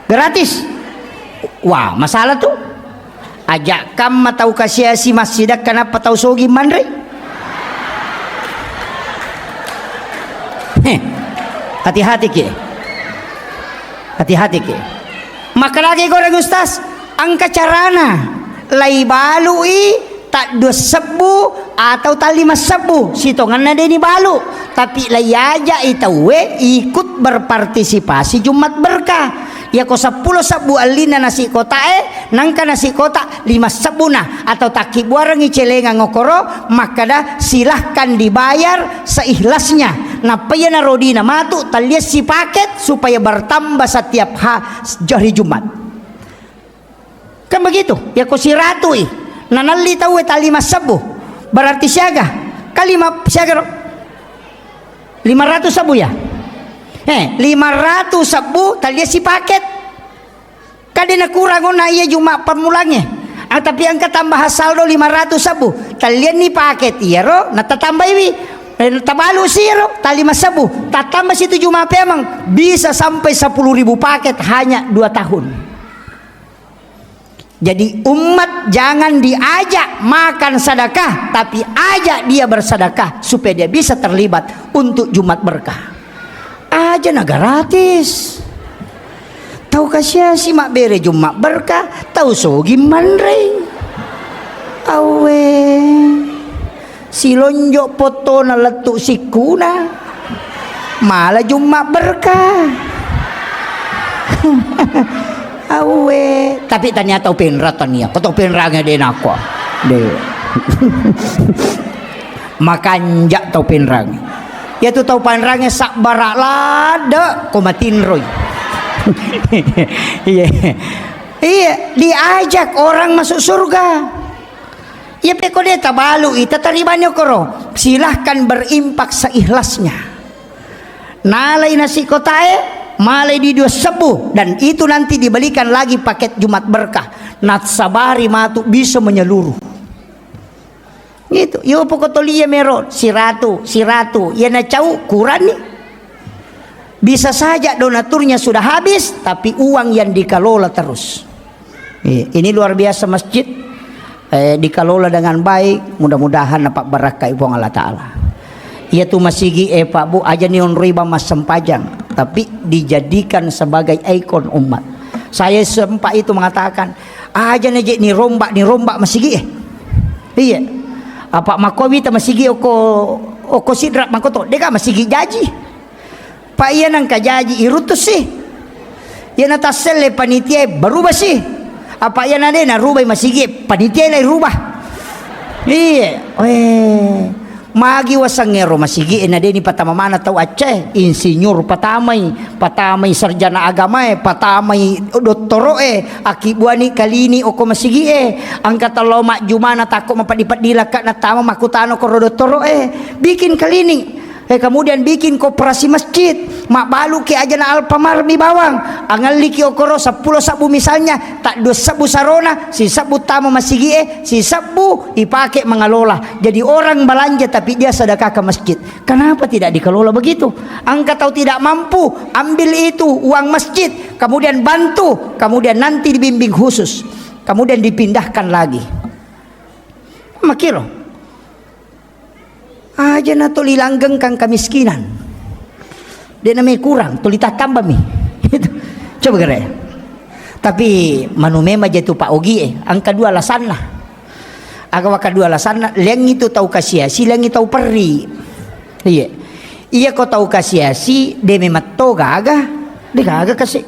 Gratis. Wah, masalah tu. Aja kamma tau kasiasi massidakka nappa tau sogi manre. Heh. Hati-hati ki. Hati-hati ki. Maka lagi goreng Ustaz, engka carana. Lai balui taddua sebbu atau tallima sebbu, sitongenna deni balu, tapi lai ajai tauwe ikut berpartisipasi Jumat berkah. Iyako seppulo sebbu ellinna nasi kotae, nangka nasi kota lima sebbuna, atau takkibbuarengngi celengang okoro, makkada, "Silahkan dibayar seikhlasnya." Nappa iyana rodina matu, talliassi paket supaya bertambah setiap ha-, hari Jumat. Kan begitu? Iyako siratui, nanalli tauwe ta lima sebbu, berarti siaga? Kan lima, siaga ro? Lima ratus sebbu ya? Eh, lima ratus sebbu talliassi paket. Kan de nakurang onna iya Jumat pammulangnge. Ah, tapi engka tambahan saldo lima ratus sebbu. Tallianni paket iyaro, natatambaiwi. Eh, tabalu siro, ta lima sebbu. Tatamba situ Jumat peameng. Bisa sampai sepuluh ribu paket hanya dua tahun. Jadi, umat jangan diajak makan sedekah, tapi ajak dia bersedekah supaya dia bisa terlibat untuk Jumat berkah. Aja na gratis. Tau kasiasi mabbere Jumat berkah, tau sogi manrei. Awe. Silonjo pottona lettu sikkuna. Mala Jumma berkah. Awe, tapi tania tau penra tania. Ko tau penrange de nako. De. Makanja tau penrange. Iya tu tau penrange sabbara ladde ko matinroi. Iya. Iya, diajak orang masuk surga. Iya, pekko de tabalu i, tatarimani okoro. Silahkan berimpak seikhlasnya. Nalai nasi kotae, malai di dua sebbu, dan itu nanti dibelikan lagi paket Jumat Berkah. Nassabari matu bisa menyeluruh. Gitu. Yo pokok tolia mero, siratu, siratu. Iya nacau, kurani. Bisa saja donaturnya sudah habis, tapi uang yang dikelola terus. Iya, ini luar biasa masjid, eh, dikelola dengan baik, mudah-mudahan napabbarakkai Puang Allah Ta'ala. Iya tu masigi, eh, Pak Bu, aja ni onroi bang massempajang, tapi dijadikan sebagai ikon umat. Saya sempat itu mengatakan, aja ni je ni rombak, ni rombak masigi, eh. Iya. Apa makowi ta masigi oko, oko sidrak makoto, deka masigi jaji. Pak iya nangka jaji iruttusi. Iya natasselle panitia berubah sih. Apa iya nade narubai masigi panitia lai rubah. Iya, weh. Magi wasengngero masigi nade ni patama mana tau acce, insinyur patamai, patamai sarjana agamae, patamai dottoroe, akibuani kalini oko masigi e, angka talo majjumana takko mapeddi-peddi lakka natama makutano koro dottoroe, bikin kalini. Eh, kemudian bikin koperasi masjid, mabbaluki ajana Alfamart mi bawang, angalliki okoro seppulo sebbu misalnya, tak dua sebbu sarona, sisebbu tama masigi e, sisebbu ipake mangalola. Jadi orang belanja tapi dia sedekah ke masjid. Kenapa tidak dikelola begitu? Angka tau tidak mampu, ambil itu uang masjid, kemudian bantu, kemudian nanti dibimbing khusus, kemudian dipindahkan lagi. Makiro. Aja na tuli langgengkang kemiskinan. De na mai kurang, tuli tattambami. Coba gere. Tapi manu memang je tu Pak Ogi e, angka dua alasanna. Aga waka dua alasanna, lengi tu tau kasiasi, lengi tau perri. Iya. Iya ko tau kasiasi, de memang to gaga, de gaga kasi.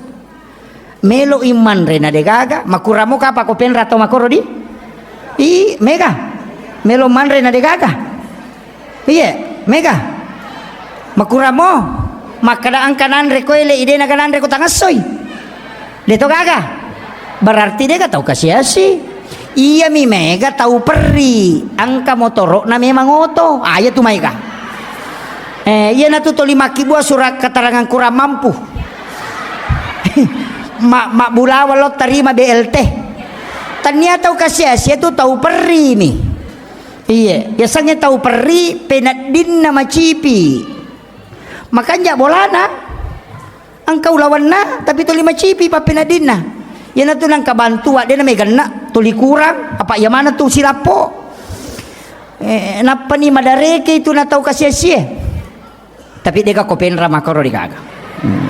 Melo i manre na de gaga, makuramo kapa ko penra to makoro di? I, mega. Melo manre na de gaga. Iye, mega. Makuramo, makkada angka nanre ko ele, ide naga nanre ko tangassoi. De to gaga. Berarti de ga tau kasiasi. Iya mi mega tau perri, angka motoro na memang oto. Aja tu maega. Eh, iya na tu toli makkibua surat keterangan kurang mampu. Ma-, mabbulawa lo tarima B L T. Tania tau kasiasia tu tau perri mi. Iya, yasengnge tau perri peneddinna macipi. Makanja bolana engka ulawanna tapi tuli macipi pappeneddinna. Iyana tu nangka bantua de na meganna tuli kurang apa iya mana tu silappo. Eh, nappani madareke itu na tau kasiasie. Tapi dega ko penra makoro digaga. Hmm.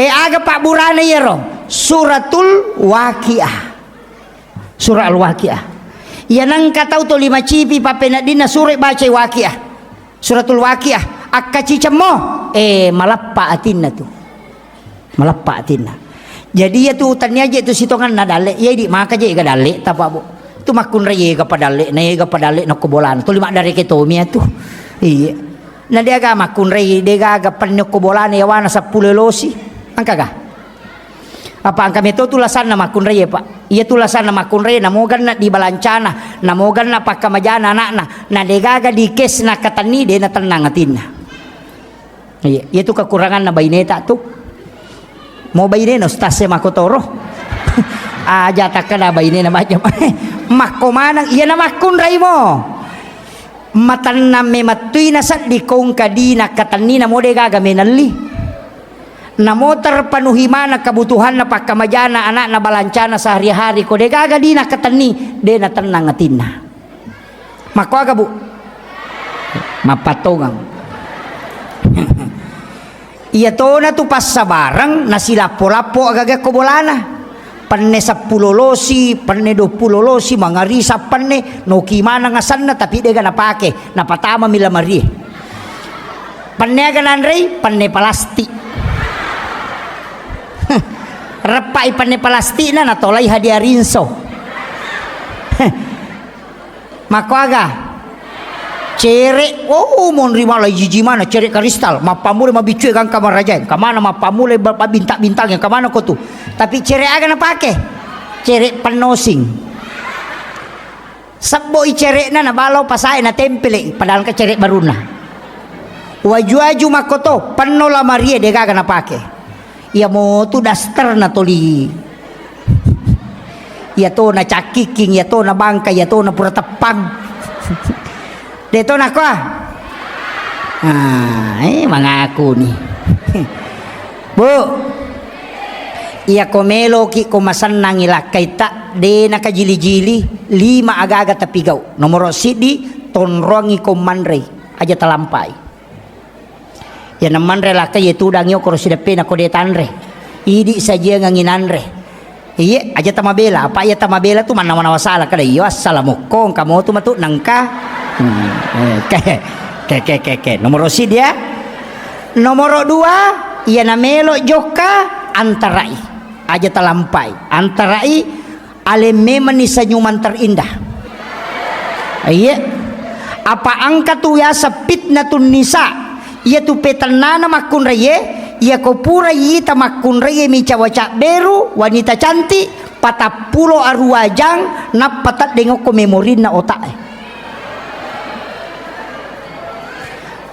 Eh, aga pabburana iyaro? Suratul Waqiah. Surah Al-Waqiah. Iya nangka tau toli macipi pappeneddinna sure bacai Waqiah. Suratul Waqiah. Akkacicemmo. Eh, malappa atinna tu. Malappa atinna. Jadi iya tu tennia je tu sitonganna dalle, iya idi maka je ga dalle tapa, Bu. Tu makkunrai ega padalle, na ega padalle nokko bolana. Tuli maddareke tomi atu. Iya. Na deaga makkunrai, degaga penne okko bolana yawana seppulo losi. Engkaga? Apa engka meto tu lasanna makkunrai, Pak? Iya tu lasanna makkunrai, namo ganna di balancana, namo ganna pakkamajana anakna, na degaga di kes na katenni, de na tennang atinna. Iya, iya tu kekuranganna baineta tu. Mau bainena ustaz e makkotoro. Aja takkada bainena baja. Makko maneng, iya na makkunrai mo. Matennang memettui na seddi kong kadina katenni namo degaga menelli. Namo terpenuhi mana kebutuhanna pakkamajana anakna balancana sehari-hari ko degaga dina katenni, de na tennang atinna. Makkuaga, Bu? Mappattongeng. Iya tona tu passabareng nasilappo-lappo aga-aga ko bolana. Penne seppulo losi, penne duappulo losi, mangarisa penne, noki maneng asenna, tapi dega napake, napatamami lamarie. Penne aga nanrei? Penne palastik. Reppai penne palastikna, natolai hadiah rinso. Makkuaga? Cere, oh, monri mala jiji mana cere kristal, mappammula mabiccue gangka marajae, engka mana mappammula ba-, ba-, bintang-bintang, engka mana ko tu. Tapi cere aga napake? Cere pennosing. Sebboi cere'na, nabalao pasae, natempele'i, padahal engka cere barunna. Waju-waju makkoto, penno lamarie, degaga napake. Iya motu daster na toli. Iya to na cakkiking, iya to na bangka, iya to na pura teppang. De to nakua? Ah, eh, mangaku ni. Bu, iya ko meloki ko masennangi lakkaita, de na kajili-jili, lima aga-aga tapigau. Nomoro siddi, tonrongi ko manrei, aja talampai. Iya namanre lakka, iya tudang, iya koro sideppena ko de tanre. Idi sajiangengi nanre. Iye, aja tamabela. Apa iya tamabela tu mannawa-nawa sala kada, iyo assala mokko, engka motu matu nengka. Hmm, eh, ke, ke, ke, ke, ke. Nomoro siddi ya. Nomoro dua, iya namelo jokka, antarai. Aja talampai. Antarai. Aleng memenni senyuman terindah. Iya. Apa engka tu yaseng fitnatun nisa, iya tu petennana makkunraie, iya ko pura ita makkunraie micawa cabberu, wanita cantik, patappulo arua jang, nappa teddeng okko memorinna otak e.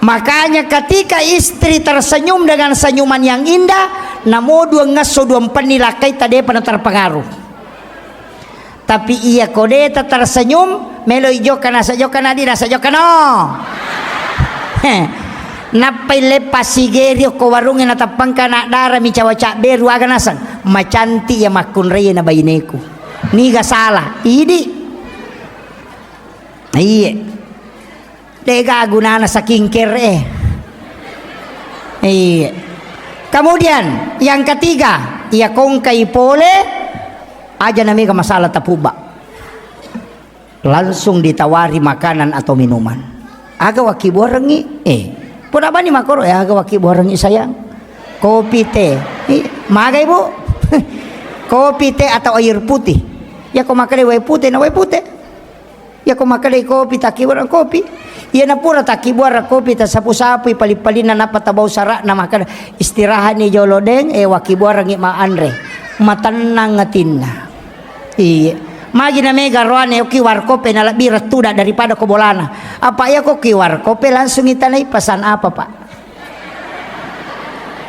Makanya ketika istri tersenyum dengan senyuman yang indah, namo duang esso duang penni lakkaita depa na terpengaruh. Tapi iya ko de ta tersenyum, melo i jokka nasa jokka nadi nasa jokka no. Nappai leppa sigeri okko warungnge na tappangka anak dara micawa cabberu aga naseng. Macanti iya makkunrai na baineku. Niga salah? Idi. Iye. Dega gunana skincare e. Iya. Kemudian yang ketiga, iya kongkai pole, aja namega masalah tapubba. Langsung ditawari makanan atau minuman. Aga wakkibuarengngi? Eh, pura bani makoro, eh, aga wakkibuarengngi sayang? Kopi, teh. Ih, magai, Bu? Kopi, teh, atau air putih? Ya ko makkeda wae pute na wae pute. Iya ko makkedai kopi, takkibuareng kopi. Iya napura takkibuareng kopi, tasapu-sapui pali-palinna, nappa tabau sara'na, makkeda, "Istirahatni jolo, Deng, eh, wakkibuarengngi ma anre." Matennang atinna. Iya. Magi na mega roane, oki warkop e na lebbi rettuda daripada ko bolana. Apa iya ko ki warkop e langsung itanai pesan apa, Pak?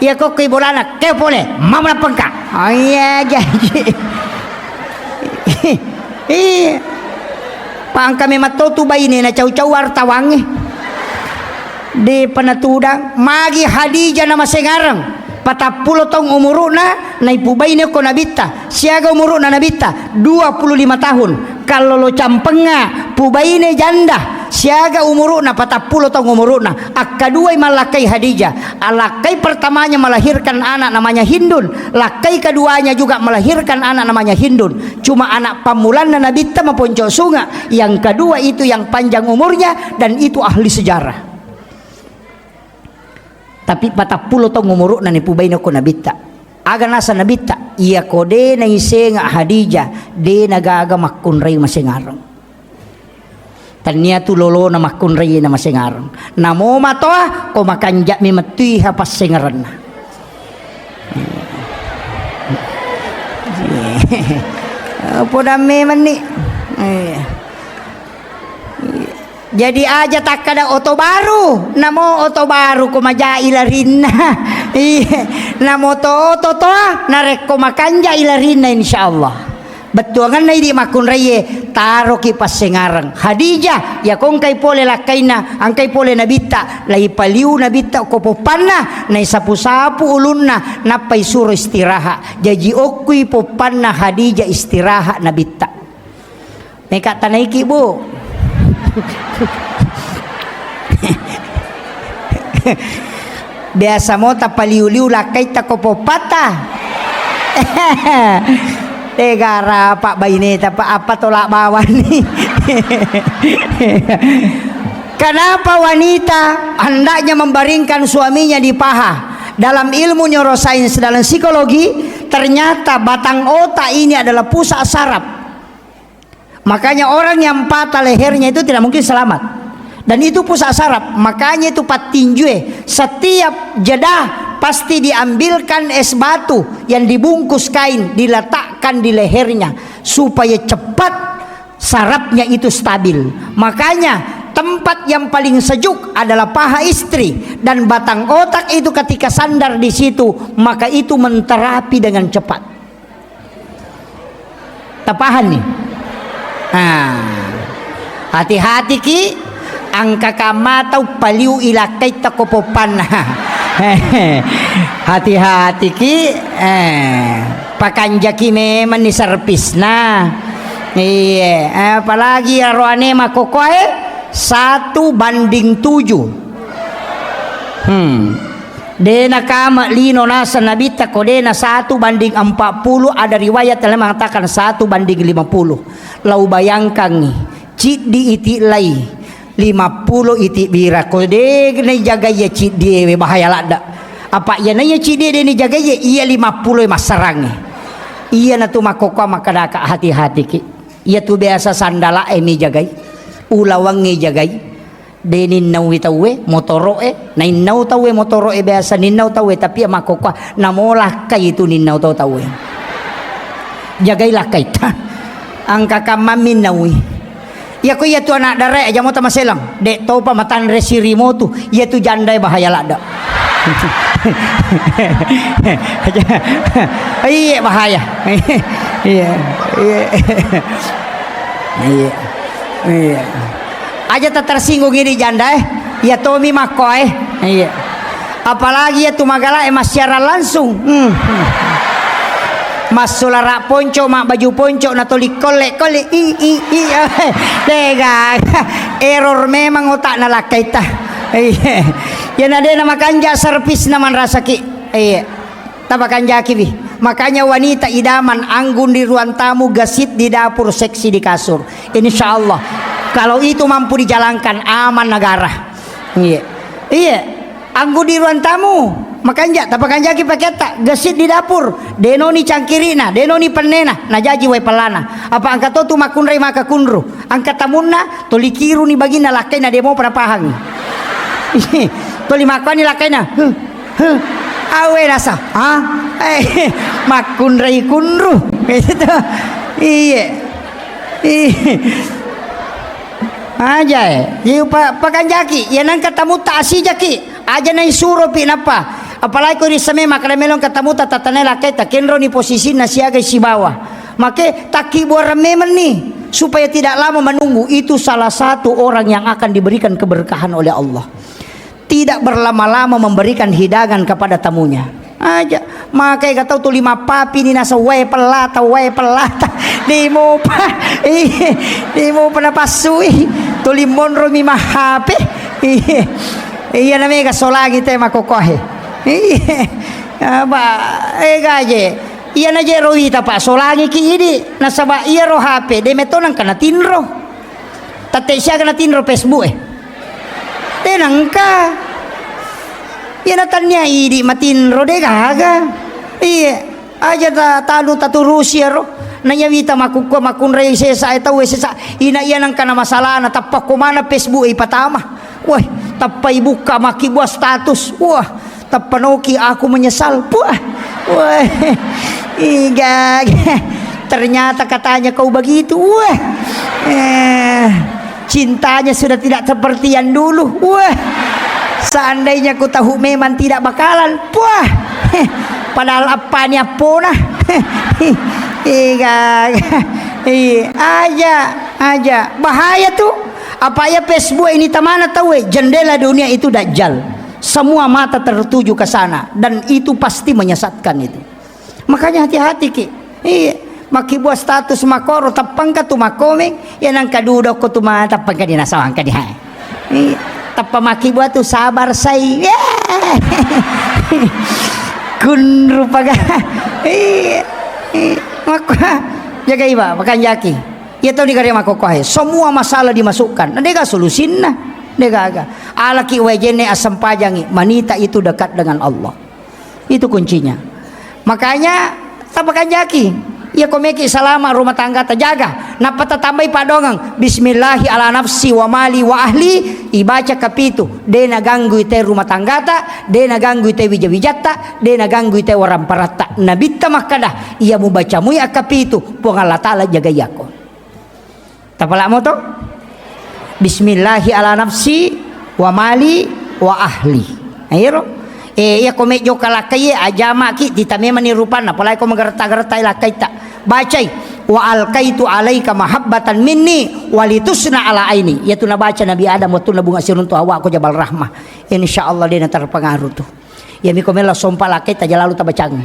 Iya ko ki bolana, keo pole, mama pengka. Oh iya, janji. Iya. Pangka memang to tu baine na cau-cau wartawangnge. De pernah tudang, magi Hadijah na masengareng. Patappulo taung umuru'na, naipubaine ko Nabitta. Siaga umuru'na Nabitta? Dua puluh lima tahun. Kallolo campengnga, pubaine janda, siaga umuru'na, patappulo taung umuru'na. Akkaduai mallakkai Hadijah. Alakkai pertamanya melahirkan anak namanya Hindun. Lakkai keduanya juga melahirkan anak namanya Hindun. Cuma anak pammulanna Nabitta maponco sunga. Yang kedua itu yang panjang umurnya dan itu ahli sejarah. Tapi patappulo taung umuru'na nipubaine ko Nabitta. Aga naseng Nabitta, iyako de naisenga Hadijah, de nagaga makkunrai masengareng. Tania tu lolona makkunrai na masengareng. Namo matoa, ko makanja memettui ha passengarenna. Poda memenni. Jadi aja takkada oto baru, namo oto baru ko majai larinna. Iya, namo to oto toa, narekko makanjai larinna, insyaallah. Bettuangenna idi makkunraiye, taroki passengareng. Hadijah, ya kongkai pole lakkainna, angkai pole Nabitta, laipaliu Nabitta ko poppanna, naisapu-sapu ulunna, nappai suro istirahat. Jaji okkui poppanna Hadijah istirahat Nabitta. Meka tanaiki, Bu. Biasa mo tapaliu-liu lakkai tako poppata. Tegara pak baineta pak apa tolak bawani. Kenapa wanita hendaknya membaringkan suaminya di paha? Dalam ilmu neurosains, dalam psikologi, ternyata batang otak ini adalah pusat saraf. Makanya orang yang patah lehernya itu tidak mungkin selamat. Dan itu pusat saraf. Makanya itu pattinjue, setiap jeda pasti diambilkan es batu yang dibungkus kain, diletakkan di lehernya supaya cepat sarafnya itu stabil. Makanya tempat yang paling sejuk adalah paha istri dan batang otak itu ketika sandar di situ, maka itu menterapi dengan cepat. Tapahanni? Nah, hati-hatiki, angka kamma tau paliu ilakkai tako poppanna. Hati-hatiki, eh, pakanjaki memanni servisna. Iya, eh, apalagi aroane makokoe satu banding tujuh. Hmm. De nakama lino naseng Nabitta ko de na satu banding empat puluh, ada riwayat yang mengatakan satu banding lima puluh. Lau bayangkangngi, ciddi iti lai, lima puluh iti bira, ko de naijagai iya ciddi ewe bahaya ladda. Apa iya naiya ciddi de naijagai iya, iya lima puluh e massarangnge. Iya natu makkokkoa makkadaka hati-hatiki. Iya tu biasa sandala e mi jagai, ulawang e jagai. De ninnaui tauwe motoro'e, nainnau tauwe motoro'e, biasa ninnau tauwe, tapi iya makkokkoa namo lakkai tu ninnau tau tauwe. Jagai lakkaitta. Angka kammammi naui. Iyako iya tu anak darae aja mota maselang, de topa matanre sirimo tu, iya tu jandae bahaya ladda. Iye bahaya. Iya, iya. Iya. Iya. Aja tak tersinggung ini janda eh. Ya Tommy makko eh. Iya. Apalagi ya tu magala eh mas siaran langsung. Hmm. Mas sulara ponco, mak baju ponco na toli kolle kolle. I i i. Dega. Error memang otak na lakkaita. Iya. Ya na dena makanja servis na manrasaki. Iya. Tapakanjakiwi. Makanya wanita idaman anggun di ruang tamu, gesit di dapur, seksi di kasur. Insya Allah. Kalau itu mampu dijalankan, aman negara. Iya. Iya. Anggun di ruang tamu. Makanja, tapakanjaki paketta, gesit di dapur. Denoni cangkirina, denoni pennena, najaji wae pelana. Apa angka to tu makunrai maka kunru. Angka tamunna, toli kiruni baginna lakkaina demo pada pahang. Toli makkoni lakkaina. Huh. Huh. Awe nasa, ha? Eh, makkunrai kunru. Gitu. Iye. Iye. Aja eh. Jadi pa-, pakanjaki, ya nangka tamu ta asijaki. Aja nai suro pi nappa. Apalagi ko rissame makkeda melong katamu ta tatanai lakkai ta kenroni posisinna siaga sibawa. Make takki buarang memeng ni supaya tidak lama menunggu. Itu salah satu orang yang akan diberikan keberkahan oleh Allah. Tidak berlama-lama memberikan hidangan kepada tamunya. Aja, makai gatau tuli mappapi ni nasa wae pellata, wae pellata. Di mupa, iya, di mupa napassui. Tuli monro mi mahape. Iya, iya na mega solangi te makokohe. Iya, apa, eh gaje. Iya na je rowita pa solangi ki idi. Nasaba iya ro H P, de meto nangka natinro. Tette siaga natinro Facebook e. De nangka. Iya natannia idi matinro de gaga. Iye, aja ta-, tanu taturusi ero. Naiya wita makkukku makkunrai sesa e tau e sesa. Ina iya nangka na masalana tappa ko mana Facebook e ipatama. Woi, tappa ibukka makkibua status. Wah, tappa noki aku menyesal. Puah. Wah. Iga. Ternyata katanya kau begitu. Wah. Eh. Cintanya sudah tidak seperti yang dulu. Wah. Seandainya ku tahu memang tidak bakalan. Puah. Padahal apa ni apona. Iga. Iya, aja, aja. Bahaya tuh. Apa ya Facebook ini tamana tahu eh? Jendela dunia itu dajjal. Semua mata tertuju ke sana dan itu pasti menyesatkan itu. Makanya hati-hati ki. Iya, makkibua status makoro tappangka tu makkomeng, ya nangka dudokko tu ma tappangka di nasawangka di hai. Iya, tappa makkibua tu sabar sai. Iya. Kunrupaga. Iya. Iya. Makko jagai ba makanjaki. Iya tau ni kare makko hai. Semua masalah dimasukkan. Nah, dega solusinna. Dega aga. Alaki wajene asempajangi. Manita itu dekat dengan Allah. Itu kuncinya. Makanya, tapakanjaki. Iya ko meki salama rumah tangga tajaga. Nappa tatambai padongeng. Bismillahi ala nafsi wa mali wa ahli. Ibaca kapitu. De naganggui te rumah tanggata, de naganggui te wija-wijatta, de naganggui te waramparatta. Nabitta makkada, iya mubaca mui akkapitu, Puang Allah Ta'ala jagai yakko. Tapala'mo to? Bismillahi ala nafsi wa mali wa ahli. Nah, iyaro. Eh, iya ko mejjo kalakkai, ajamaki, tita memani rupanna, apalagi ko magerta-gertai lakkaitta. Bacai, "Wa alqaitu alaika mahabbatan minni walitusna ala aini." Iyatu nabaca Nabi Adam wettunna bunga siruntu Hawa ko Jabal Rahmah. Insya Allah de naterpengaruh tu. Iya miko melo sompa lakkai taja lalu tabacang.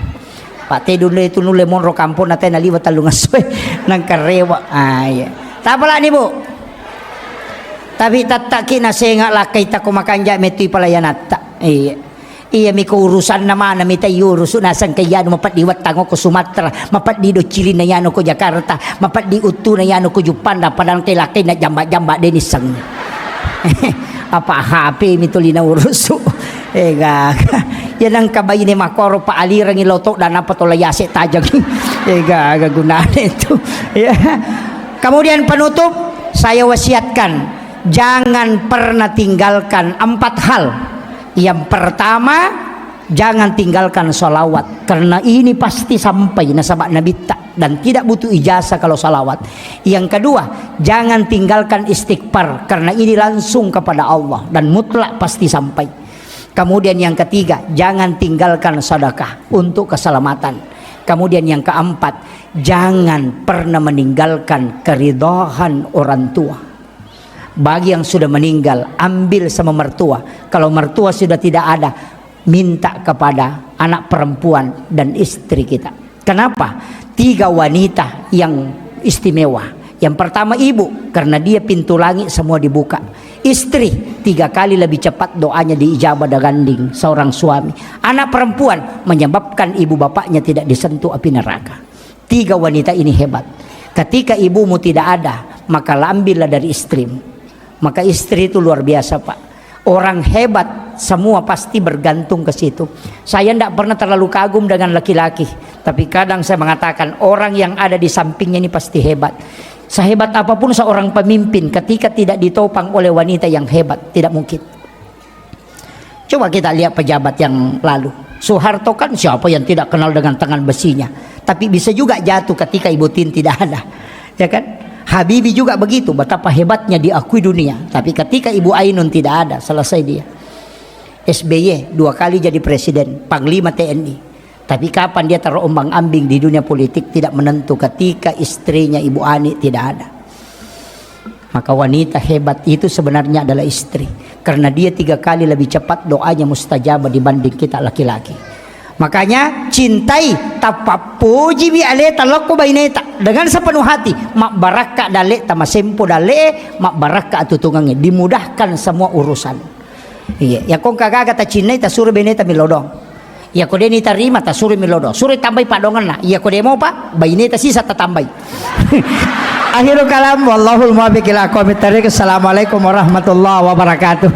Pak Tedun de tu nulle monro kampung na tena liwa tellung esso e. Nangkarewa. Ah, iya. Tapalani, Bu. Tapi tattaki nasenga lakkai tako makanja mettui palayanatta. Iya. Iya miko urusanna mana mita iurusu naseng ke iyanu mapeddi wettang ko Sumatera, mapeddi doccilinna iyanu ko Jakarta, mapeddi uttuna iyanu ko Juppanda, padahal ke lakkai na jamba-jamba de nisseng. Apa H P mi tuli naurusu. Ega. Ya nangka baine makoro pa alirangi loto dan apa tola yase tajang. Ega, aga gunane itu. Ya. Kemudian penutup, saya wasiatkan, jangan pernah tinggalkan empat hal. Yang pertama, jangan tinggalkan salawat, karena ini pasti sampai nasaba Nabitta dan tidak butuh ijazah kalau salawat. Yang kedua, jangan tinggalkan istighfar, karena ini langsung kepada Allah dan mutlak pasti sampai. Kemudian yang ketiga, jangan tinggalkan sedekah untuk keselamatan. Kemudian yang keempat, jangan pernah meninggalkan keridhaan orang tua. Bagi yang sudah meninggal, ambil sama mertua. Kalau mertua sudah tidak ada, minta kepada anak perempuan dan istri kita. Kenapa? Tiga wanita yang istimewa. Yang pertama ibu, karena dia pintu langit semua dibuka. Istri, tiga kali lebih cepat doanya diijabah dibanding seorang suami. Anak perempuan menyebabkan ibu bapaknya tidak disentuh api neraka. Tiga wanita ini hebat. Ketika ibumu tidak ada, maka ambillah dari istrimu. Maka istri itu luar biasa, Pak. Orang hebat semua pasti bergantung ke situ. Saya ndak pernah terlalu kagum dengan laki-laki, tapi kadang saya mengatakan orang yang ada di sampingnya ini pasti hebat. Sehebat apapun seorang pemimpin, ketika tidak ditopang oleh wanita yang hebat, tidak mungkin. Coba kita lihat pejabat yang lalu. Soeharto kan siapa yang tidak kenal dengan tangan besinya? Tapi bisa juga jatuh ketika Ibu Tin tidak ada. Ya kan? Habibie juga begitu, betapa hebatnya diakui dunia. Tapi ketika Ibu Ainun tidak ada, selesai dia. S B Y dua kali jadi presiden, panglima T N I. Tapi kapan dia terombang-ambing di dunia politik tidak menentu ketika istrinya Ibu Ani tidak ada. Maka wanita hebat itu sebenarnya adalah istri. Karena dia tiga kali lebih cepat doanya mustajabah dibanding kita laki-laki. Makanya cintai, tapappojiwi aleta lokko baineta dengan sepenuh hati. Mabbarakka daleta, masempo dale, mabbarakka atutungange, dimudahkan semua urusan. Iya, ya kong kagaga tacinnai tasuro baineta milodong. Iya ko deni tarima tasuro milodong. Suro tambai padonganna. Iya ko demo pa baineta sisa tatambai. Akhirul kalam, wallahul muwaffiq ila aqwamit thariq. Assalamualaikum warahmatullahi wabarakatuh.